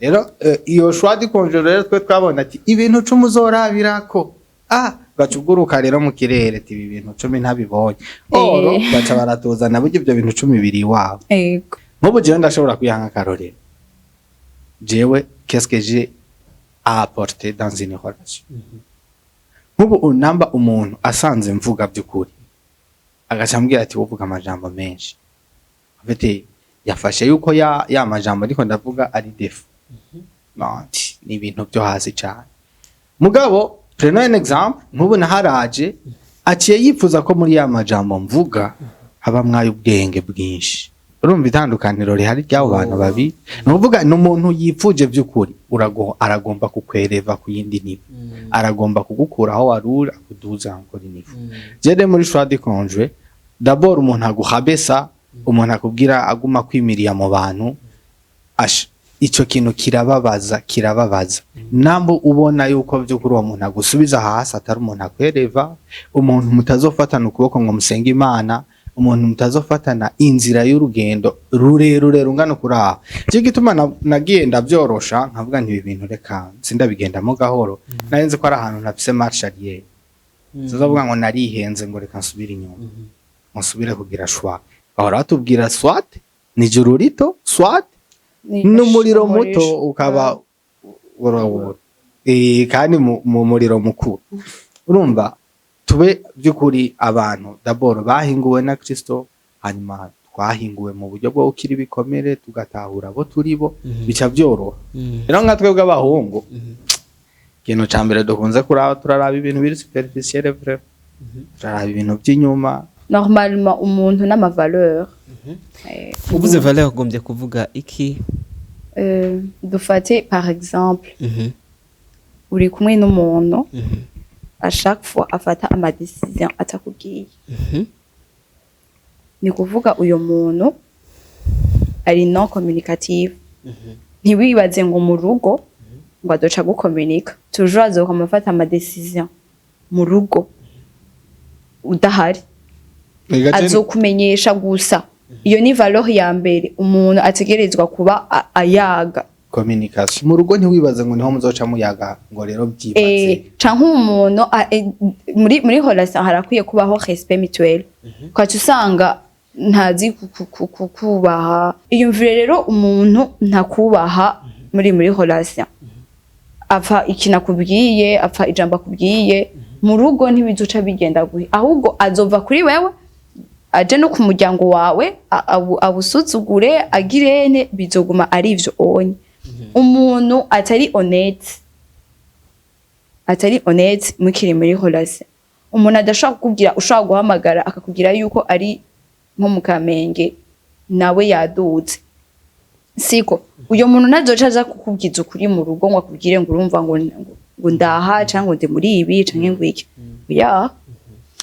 B: Rero iyo choix du conjoint rero, twe twabona ati ibintu 10 uzorabirako, gaca uguruka rero mu kirere, ati ibi bintu 10 ntabibonye oro. Baca baratuzana, burya ibyo bintu 10 biri iwabo. Nk'ubu jewe ndashobora kwiha nk'akarorero: jewe, qu'est-ce que j'ai à apporter dans une relation? Nk'ubu unamba umuntu asanze mvuga by'ukuri, agaca ambwira ati wovuga amajambo menshi. En fait, yafashe yuko ya majambo ariko ndavuga ari défaut. Non, ni ibintu byo hasi cyane. Mugabo prenons un exemple: nk'ubu naharaje, aciye yifuza ko muri ya majambo mvuga haba mwayo ubwenge bwinshi. Urumva itandukaniro rihari ry'abo bantu babiri? Ni ukuvuga ni umuntu yipfuje by'ukuri, aragomba kukwereva ku yindi niveau, aragomba kugukura aho wari uri, akuduza encore niveau. Jere muri choix du conjoint, d'abord umuntu aguhabesa, umuntu akubwira aguma kwimiriya mu bantu, asha ico kintu kirababaza, kirababaza. Nambo ubona yuko by'ukuri uwo muntu agusubiza hasi, atari umuntu akwereva, umuntu mutazofatana ukuboko ngo musenge Imana, umuntu mutazofatana inzira y'urugendo rurerure rungana ukuraho. Cyo gituma nagiye ndavyorosha, nkavuga nti ibi bintu reka sindabigendamo gahoro. Nari nzi ko ari ahantu ntafise marche arrière, sizovuga ngo narihenze, ngo reka nsubire inyuma, ngo nsubire kugira choix. Bahora batubwira soit ni ijuru rito, soit n'umuriro muto ukaba urawura. Kandi mu muriro mukuru. Urumva, tube by'ukuri abantu d'abord bahinguwe na Kristo, hanyuma twahinguwe mu buryo bwo gukira ibikomere, tugatahura abo turi bo, bica byoroha. Rero nka twebwe abahungu, ikintu ca mbere dukunze kuraba, turaraba ibintu biri superficiel vrai, turaraba ibintu by'inyuma.
A: Normalement umuntu n'ama valeur.
C: Uvuze valeur ugombye kuvuga iki?
A: Dufate par exemple, uri kumwe n'umuntu, à chaque fois afata ama décision atakubwiye. Ni kuvuga uyo muntu ari non communicative. Ntiwibaze ngo mu rugo ngo adoca gukominika toujours, azokama afata ama décision mu rugo udahari, azokumenyesha gusa. Iyo ni valeur ya mbere umuntu ategerezwa kuba ayaga.
B: Communication mu rugo, ntiwibaze ngo niho muzoca muyaga ngo rero byibaze.
A: Canke umuntu muri relation harakwiye kubaho respect mutuel. Ukaca usanga ntazi kubaha. Iyumvire rero umuntu ntakubaha muri relation, apfa ikintu akubwiye, apfa ijambo akubwiye, mu rugo ntibizoca bigenda guhe, ahubwo azova kuri wewe aje no ku muryango wawe, awusuzugure, agirene, bizoguma ari ivyo onye. Umuntu atari honnête, atari honnête mukiri muri relation, umuntu adashobora kukubwira, ushobora guhamagara akakubwira yuko ari nko mu Kamenge nawe yaduze, siko uyo muntu ntazoca aza kukubwiza ukuri mu rugo ngo akubwire ngo urumva ngo ndaha, canke ngo ndi muri ibi, canke ngo iki. Ya,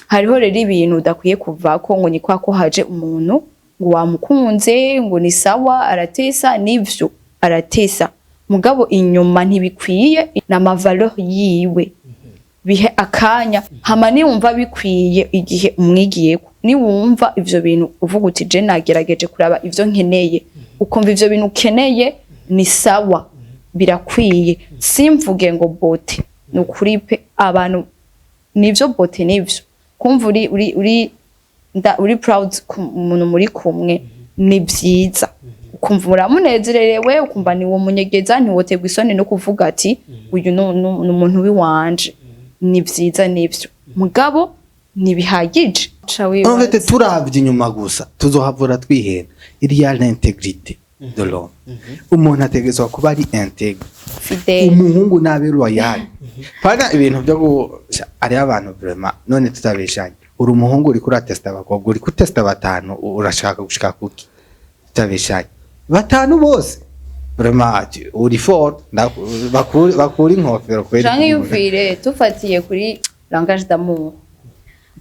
A: hariho rero ibintu udakwiye kuvako ngo ni kwa ko haje umuntu ngo wamukunze, ngo ni sawa, aratesa. Nivyo, aratesa, mugabo inyuma ntibikwiye n'ama valeur yiwe. Bihe akanya, hama niwumva bikwiye, igihe umwigiyeko, niwumva ivyo bintu uvuga uti je nagerageje kuraba ivyo nkeneye, ukumva ivyo bintu ukeneye ni sawa, birakwiye. Simvuge ngo beauté, ni ukuri pe, abantu nivyo, beauté nivyo, kumva uri proud ku muntu muri kumwe ni vyiza, ukumva uramunezererewe, ukumva ni uwo munyegeza, ntiwoterwa isoni no kuvuga ati uyu ni umuntu w'iwanje. Ni vyiza nivyo, mugabo ntibihagije. Ca
B: En
A: wibaza.
B: fait, turavye inyuma gusa tuzohavura twihenda. Il y a l'intégrité de l'homme, umuntu ategerezwa kuba ari intègre.
A: Fidèle.
B: Umuhungu nabe loyal, pana ibintu byo hariho abantu vraiment. None tutabeshanye, uri umuhungu uriko uratesta abakobwa, uri kutesta batanu, urashaka gushika kuki? Tutabeshanye, batanu bose vraiment ati, uri fort, bakura inkofero kweri.
A: Canke yumvire, tufatiye kuri langage d'amour,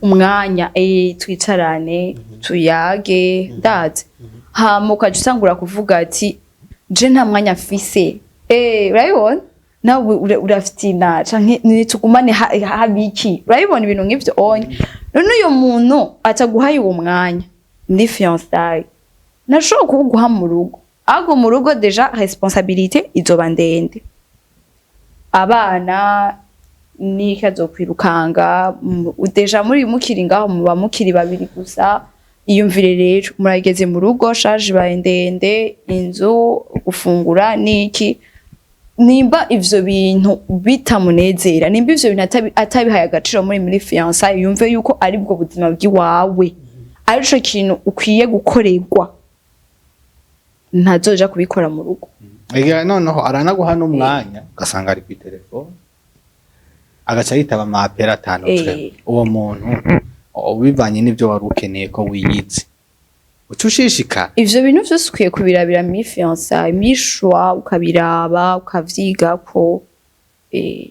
A: umwanya, twicarane tuyage, ndazi, hama ukaca usangura kuvuga ati je nta mwanya mfise. Urabibona nawe urafitina, canke nitugumane habiki, urabibona ibintu nk'ivyo onye. None uyo muntu ataguhaye uwo mwanya muri fiançailles, ntashobora kuwuguha mu rugo. Ahubwo mu rugo déjà responsabilité izoba ndende, abana n'ikazokwirukanga. Déjà muri mukiri ngaho muba mukiri babiri gusa. Iyumvire rero murageze mu rugo, charge ibaye ndende, inzu, gufungura niki. Nimba ivyo bintu bitamunezera, nimba ivyo bintu atabihaye agaciro muri fiançailles, yumve yuko ari bwo buzima bw'iwawe, arico kintu ukwiye gukorerwa, ntazoja kubikora mu rugo.
B: Ega noneho aranaguha n'umwanya, ugasanga ari kuri telefone, agaca yitaba ama appels atanu. Uwo muntu ubivanye n'ibyo wari ukeneye ko wiyizi, uca ushishikara.
A: Ivyo bintu vyose ukwiye kubirabira muri fiançailles, mishwa ukabiraba, ukavyigako.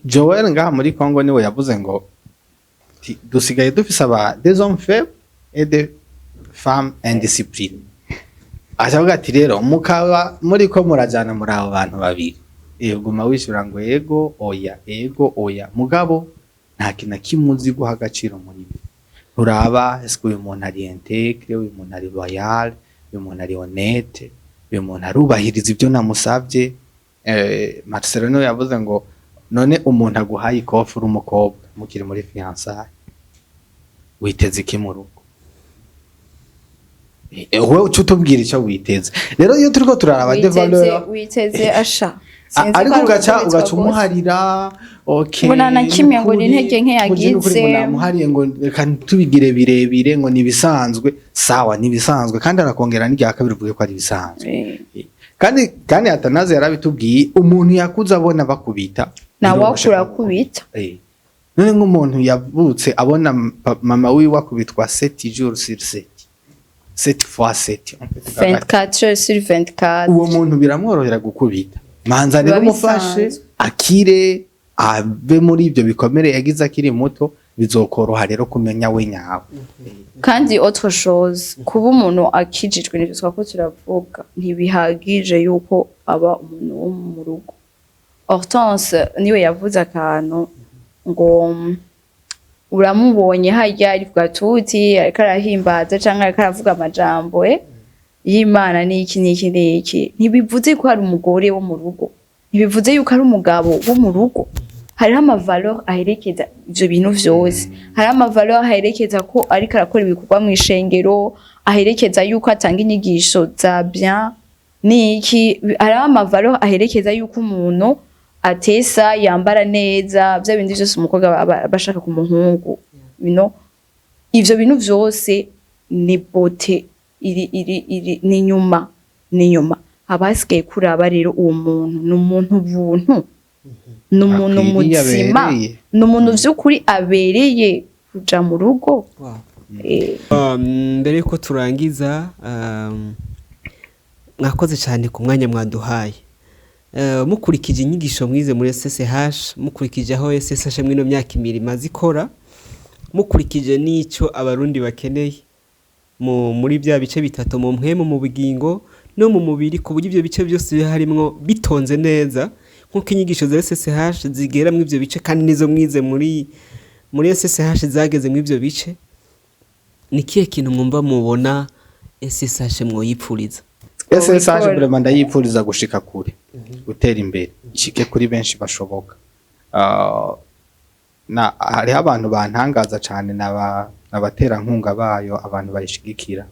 B: Joel ngaha muri Congo niwe yavuze ngo dusigaye dufise aba des hommes faibles et des femmes indisciplinées. Acavuga ati rero mukaba muriko murajana muri abo bantu babiri, guma wishura ngo ego oya, ego oya, mugabo nta kintu na kimwe uzi guha agaciro muri byo. Nturaba est-ce que uyu muntu ari intègre, uyu muntu ari loyal, uyu muntu ari honnête, uyu muntu arubahiriza ibyo namusavye. Marcelo niwe yavuze ngo none umuntu aguhaye ikofi uri umukobwa mukiri muri fiançailles, witeze iki mu rugo? Wowe uca utubwira icyo witeze. Rero iyo turiko turaraba des valeurs
A: Witeze asha. Sinzi ko
B: ariko
A: ari
B: ugaca
A: ugukubitwa
B: ugaca
A: gose.
B: umuharira, okay.
A: Ngo nta na kimwe, ngo ni
B: nukuri,
A: intege nke
B: ngo je nukuri ngo
A: yagize.
B: namuhariye, ngo reka tubigire birebire, ngo nibisanzwe. Sawa, nibisanzwe, kandi arakongera n'irya kabiri uvuge ko ari ibisanzwe. Kandi Atanaze yarabitubwiye, umuntu yakuze abona bakubita
A: Nawe
B: biroroshe.
A: akurakubita.
B: None nk'umuntu yavutse abona mama wiwe akubitwa 7 jours sur 7, 7 fois 7,
A: 24 heures sur 24.
B: uwo muntu biramworohera gukubita. Manza rero
A: Biba
B: umufashe
A: bisanzwe.
B: akire, ave muri ibyo bikomere yagize akiri muto, bizokoroha rero kumenya we nyawe.
A: Kandi autre chose, kuba umuntu akijijwe, nivyo twako turavuga, ntibihagije yuko aba umuntu wo mu rugo. Hortense niwe yavuze akantu ngo uramubonye harya ari ku gatuti, ariko arahimbaza canke ariko aravuga amajambo y'Imana n'iki n'iki n'iki, ntibivuze ko ari umugore wo mu rugo, ntibivuze yuko ari umugabo wo mu rugo. Hariho ama valeurs aherekeza ivyo bintu vyose. Hariho ama valeurs aherekeza ko ariko arakora ibikorwa mw'ishengero, aherekeza yuko atanga inyigisho za bien niki. Hariho ama valeurs aherekeza yuko umuntu atesa, yambara neza, vya bindi vyose umukobwa aba ashaka ku muhungu. Ivyo bintu vyose ni beauté iri ni nyuma. Haba hasigaye kuraba rero uwo muntu ni umuntu buntu, ni umuntu
B: Akwiriye,
A: muzima,
B: abereye.
A: ni umuntu vy'ukuri abereye kuja mu rugo.
C: Mbere yuko turangiza, mwakoze cyane ku mwanya mwaduhaye. Mukurikije inyigisho mwize muri SSH, mukurikije aho SSH mwino myaka ibiri imaze ikora, mukurikije n'icyo abarundi bakeneye muri bya bice bitatu, mu mpwemu, mu bugingo no mu mubiri, ku buryo ibyo bice byose biba harimwo bitonze neza nk'uko inyigisho za SSH zigera muri ibyo bice, kandi nizo mwize muri SSH zageze muri ibyo bice, ni kihe kintu mwumva mubona SSH mwoyipfuriza?
B: SSH
A: Twobikora.
B: vraiment ndayipfuriza gushika kure, gutera imbere, ishike kuri benshi bashoboka. Na hariho abantu bantangaza cane, n'abaterankunga bayo, abantu bayishigikira.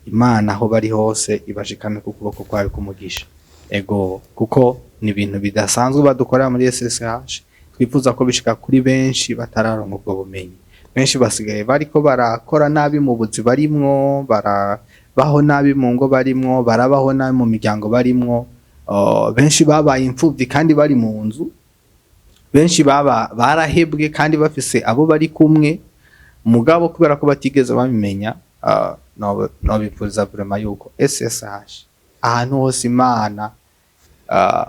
B: Imana aho bari hose ibashikane ku kuboko kwayo kumugisha. Ego, kuko ni ibintu bidasanzwe badukorera muri SSH, twifuza ko bishika kuri benshi batararonka ubwo bumenyi. Benshi basigaye bariko barakora nabi mu buzi barimwo, barabaho nabi mu ngo barimwo, barabaho nabi mu miryango barimwo. Benshi babaye imfuvyi kandi bari mu nzu, benshi baba barahebwe kandi bafise abo bari kumwe, mugabo kubera ko batigeze babimenya. Nobipfuza vraiment yuko SSH ahantu hose Imana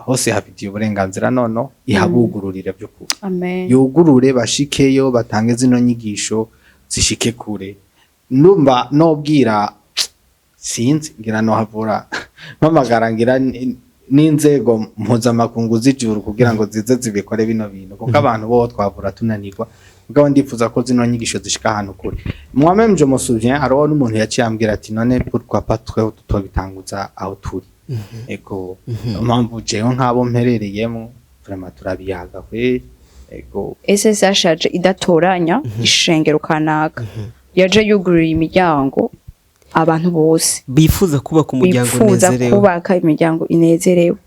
B: hose hafitiye uburenganzira, nono ihabugururire by'ukuri.
A: Amen.
B: Yugurure bashikeyo, batange zino nyigisho zishike kure. Ndumva nobwira, sinzi, ngira nohavura mpamagara ngira n'inzego mpuzamakungu z'ijuru kugira ngo zize zibikore bino bintu, kuko abantu bo twavura tunanirwa. Mugabo ndifuza ko zino nyigisho zishika ahantu kure. Moi-même je me souviens, hariho n'umuntu yaciye ambwira ati none pourquoi pas twe tutobitanguza aho turi. Ego, mpamvu jewe nk'abo mperereyemo, vraiment turabiyaga kweri. Ego.
A: SSH yaje idatoranya ishengero kanaka, yaje yugurura imiryango abantu bose
C: bifuza kubaka umuryango
A: bifuza
C: unezerewe.
A: Kubaka imiryango inezerewe.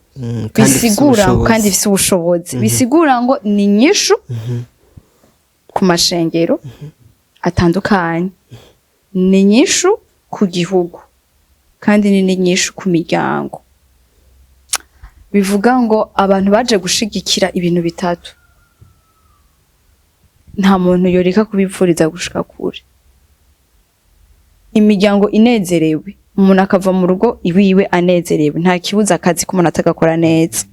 C: Kandi ifise
A: Bisigura ngo
C: ubushobozi.
A: Kandi ifise ubushobozi, bisigura ngo ni inyishu ku mashengero atandukanye, ni inyishu ku gihugu, kandi ni n'inyishu ku miryango. Bivuga ngo abantu baje gushigikira ibintu bitatu, nta muntu yoreka kubipfuriza gushika kure. Imiryango inezerewe, umuntu akava mu rugo iwiwe anezerewe, nta kibuza akazi k'umuntu atagakora neza,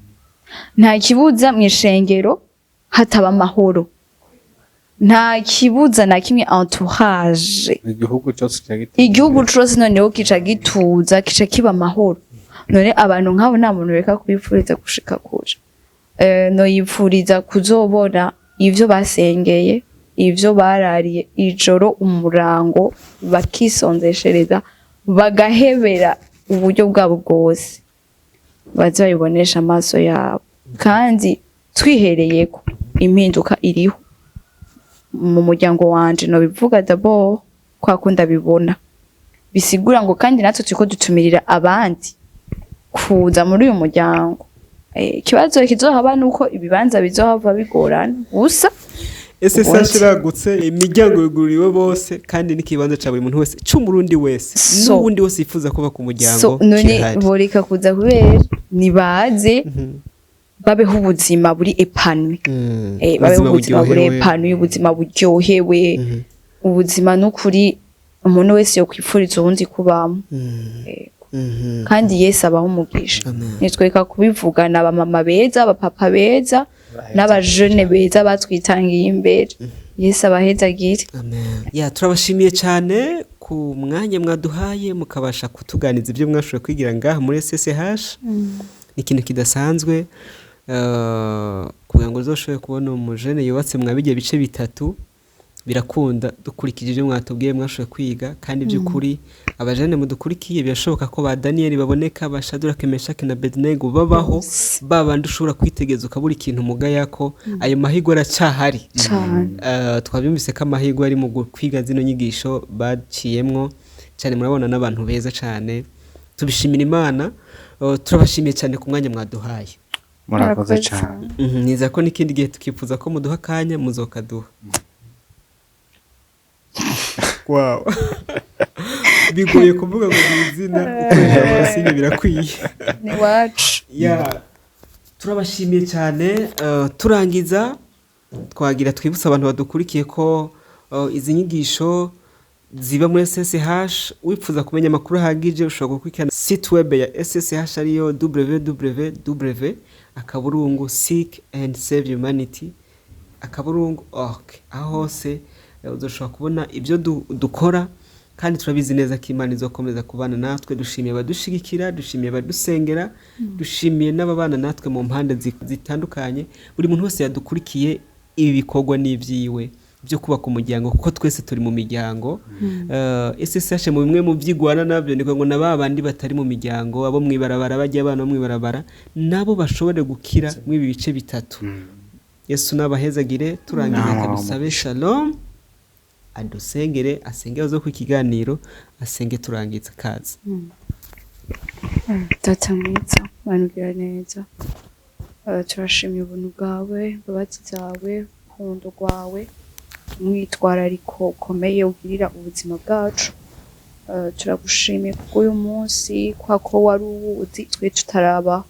A: nta kibuza mu ishengero hataba amahoro, nta kibuza na kimwe entourage.
B: Igihugu cyose kiragitera.
A: Igihugu cose noneho kica gituza, kica kiba amahoro. None abantu nk'abo nta muntu reka kubipfuriza gushika kure. Noyipfuriza kuzobona ivyo basengeye, ivyo barariye ijoro umurango, bakisonzeshereza, bagahebera uburyo bwabo bwose, baze babibonesha amaso yabo. Kandi twihereyeko, impinduka iriho mu muryango wanje, nobivuga d'abord kwa ko ndabibona. Bisigura ngo kandi natwe turiko dutumirira abandi kuza muri uyu muryango. Ikibazo kizohaba nuko ibibanza bizohava bigorana gusa.
C: SSH iragutse, imiryango yugururiwe bose, kandi n'ikibanza ca buri muntu wese, c'Umurundi wese n'uwundi wese yifuza kubaka umuryango
A: So none
C: kirahari.
A: Boreka kuza kubera nibaze babeho ubuzima buri épanoui. Babeho ubuzima buri
C: buryohewe.
A: Épanoui, ubuzima buryohewe, ubuzima n'ukuri umuntu wese yokwipfuriza uwundi kubamo. Kandi Yesu abaho umugisha.
C: Amen.
A: Nitwereka kubivugana, abamama beza, abapapa beza n'abajene beza batwitangiye imbere, Yesu abahezagire.
C: Amen. Ya, turabashimiye cyane ku mwanya mwaduhaye, mukabasha kutuganiza ibyo mwashoboye kwigira ngaha muri SSH. Ni ikintu kidasanzwe kugira ngo uzoshobore kubona umujene yubatse mwa bijya bice bitatu. Birakunda dukurikije ibyo mwatubwiye mwashoboye kwiga. Kandi by'ukuri abajene mudukurikiye, birashoboka ko ba Daniel baboneka, ba Shadrach, Meshach na Abednego babaho, ba bandi ushobora kwitegereza ukabura ikintu mugayako. Ayo mahirwe aracyahari.
A: Cane.
C: Twabyumvise ko amahirwe ari mu kwiga zino nyigisho baciyemwo cyane. Murabona n'abantu beza cyane, tubishimira Imana. Turabashimiye cyane ku mwanya mwaduhaye.
B: Murakoze
A: Murakoze.
B: cyane.
C: Nizera ko n'ikindi gihe tukifuza ko muduha akanya, muzokaduha. Wow, bigoye kuvuga ngo ni izina ukoresha amasinye, birakwiye.
A: Ni wacu.
C: Ya, turabashimiye cyane. Turangiza twagira twibutsa abantu badukurikiye ko izi nyigisho ziba muri SSH. Wifuza kumenya amakuru ahagije, ushobora gukurikirana site web ya SSH, ariyo www.seek and save humanity.org. Aho hose uzoshobora kubona ibyo dukora. Kandi turabizi neza ko Imana izokomeza kubana natwe. Dushimiye abadushigikira, dushimiye abadusengera, dushimiye n'ababana natwe mu mpande zitandukanye. Buri muntu wese yadukurikiye, ibi bikorwa n'ibyiwe byo kubaka umuryango, kuko twese turi mu miryango. SSH mu bimwe mu byigwana nabyo ni ngo na ba bandi batari mu miryango, abo mwibarabara, bajya abana bo mwibarabara, nabo bashobore gukira muri ibi bice bitatu. Yesu nabahezagire. Turangiza,
B: Nawe.
C: kadusabe Shalom adusengere, asenge azo ku kiganiro, asenge turangiza. Kaza.
A: Data mwiza, Mana ugira neza, turashimye ubuntu bwawe, imbabazi zawe, urukundo rwawe, umwitwarariko ukomeye ugirira ubuzima bwacu. Turagushimiye kubw'uyu munsi, kwa ko wari uwuzi twe tutarabaho,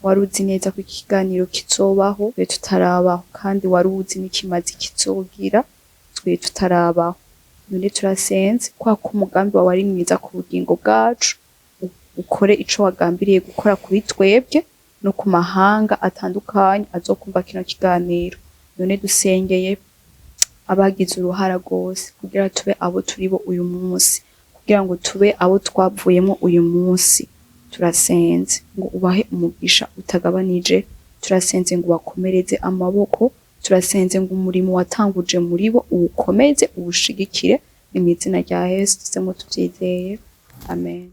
A: wari uzi neza ko ikiganiro kizobaho twe tutarabaho, kandi wari uzi n'ikimazi kizogira twe tutarabaho. None turasenze kwa ko umugambi wawe ari mwiza ku bugingo bwacu, ukore ico wagambiriye gukora kuri twebwe no ku mahanga atandukanye azokumva kino kiganiro. None dusengeye abagize uruhara rwose kugira tube abo turi bo uyu munsi, kugira ngo tube abo twavuyemo uyu munsi. Turasenze ngo ubahe umugisha utagabanije, turasenze ngo ubakomereze amaboko, turasenze ngo umurimo watanguje muri bo uwukomeze, uwushigikire. Ni mu izina rya Yesu tuzemo tuvyizeye, amen.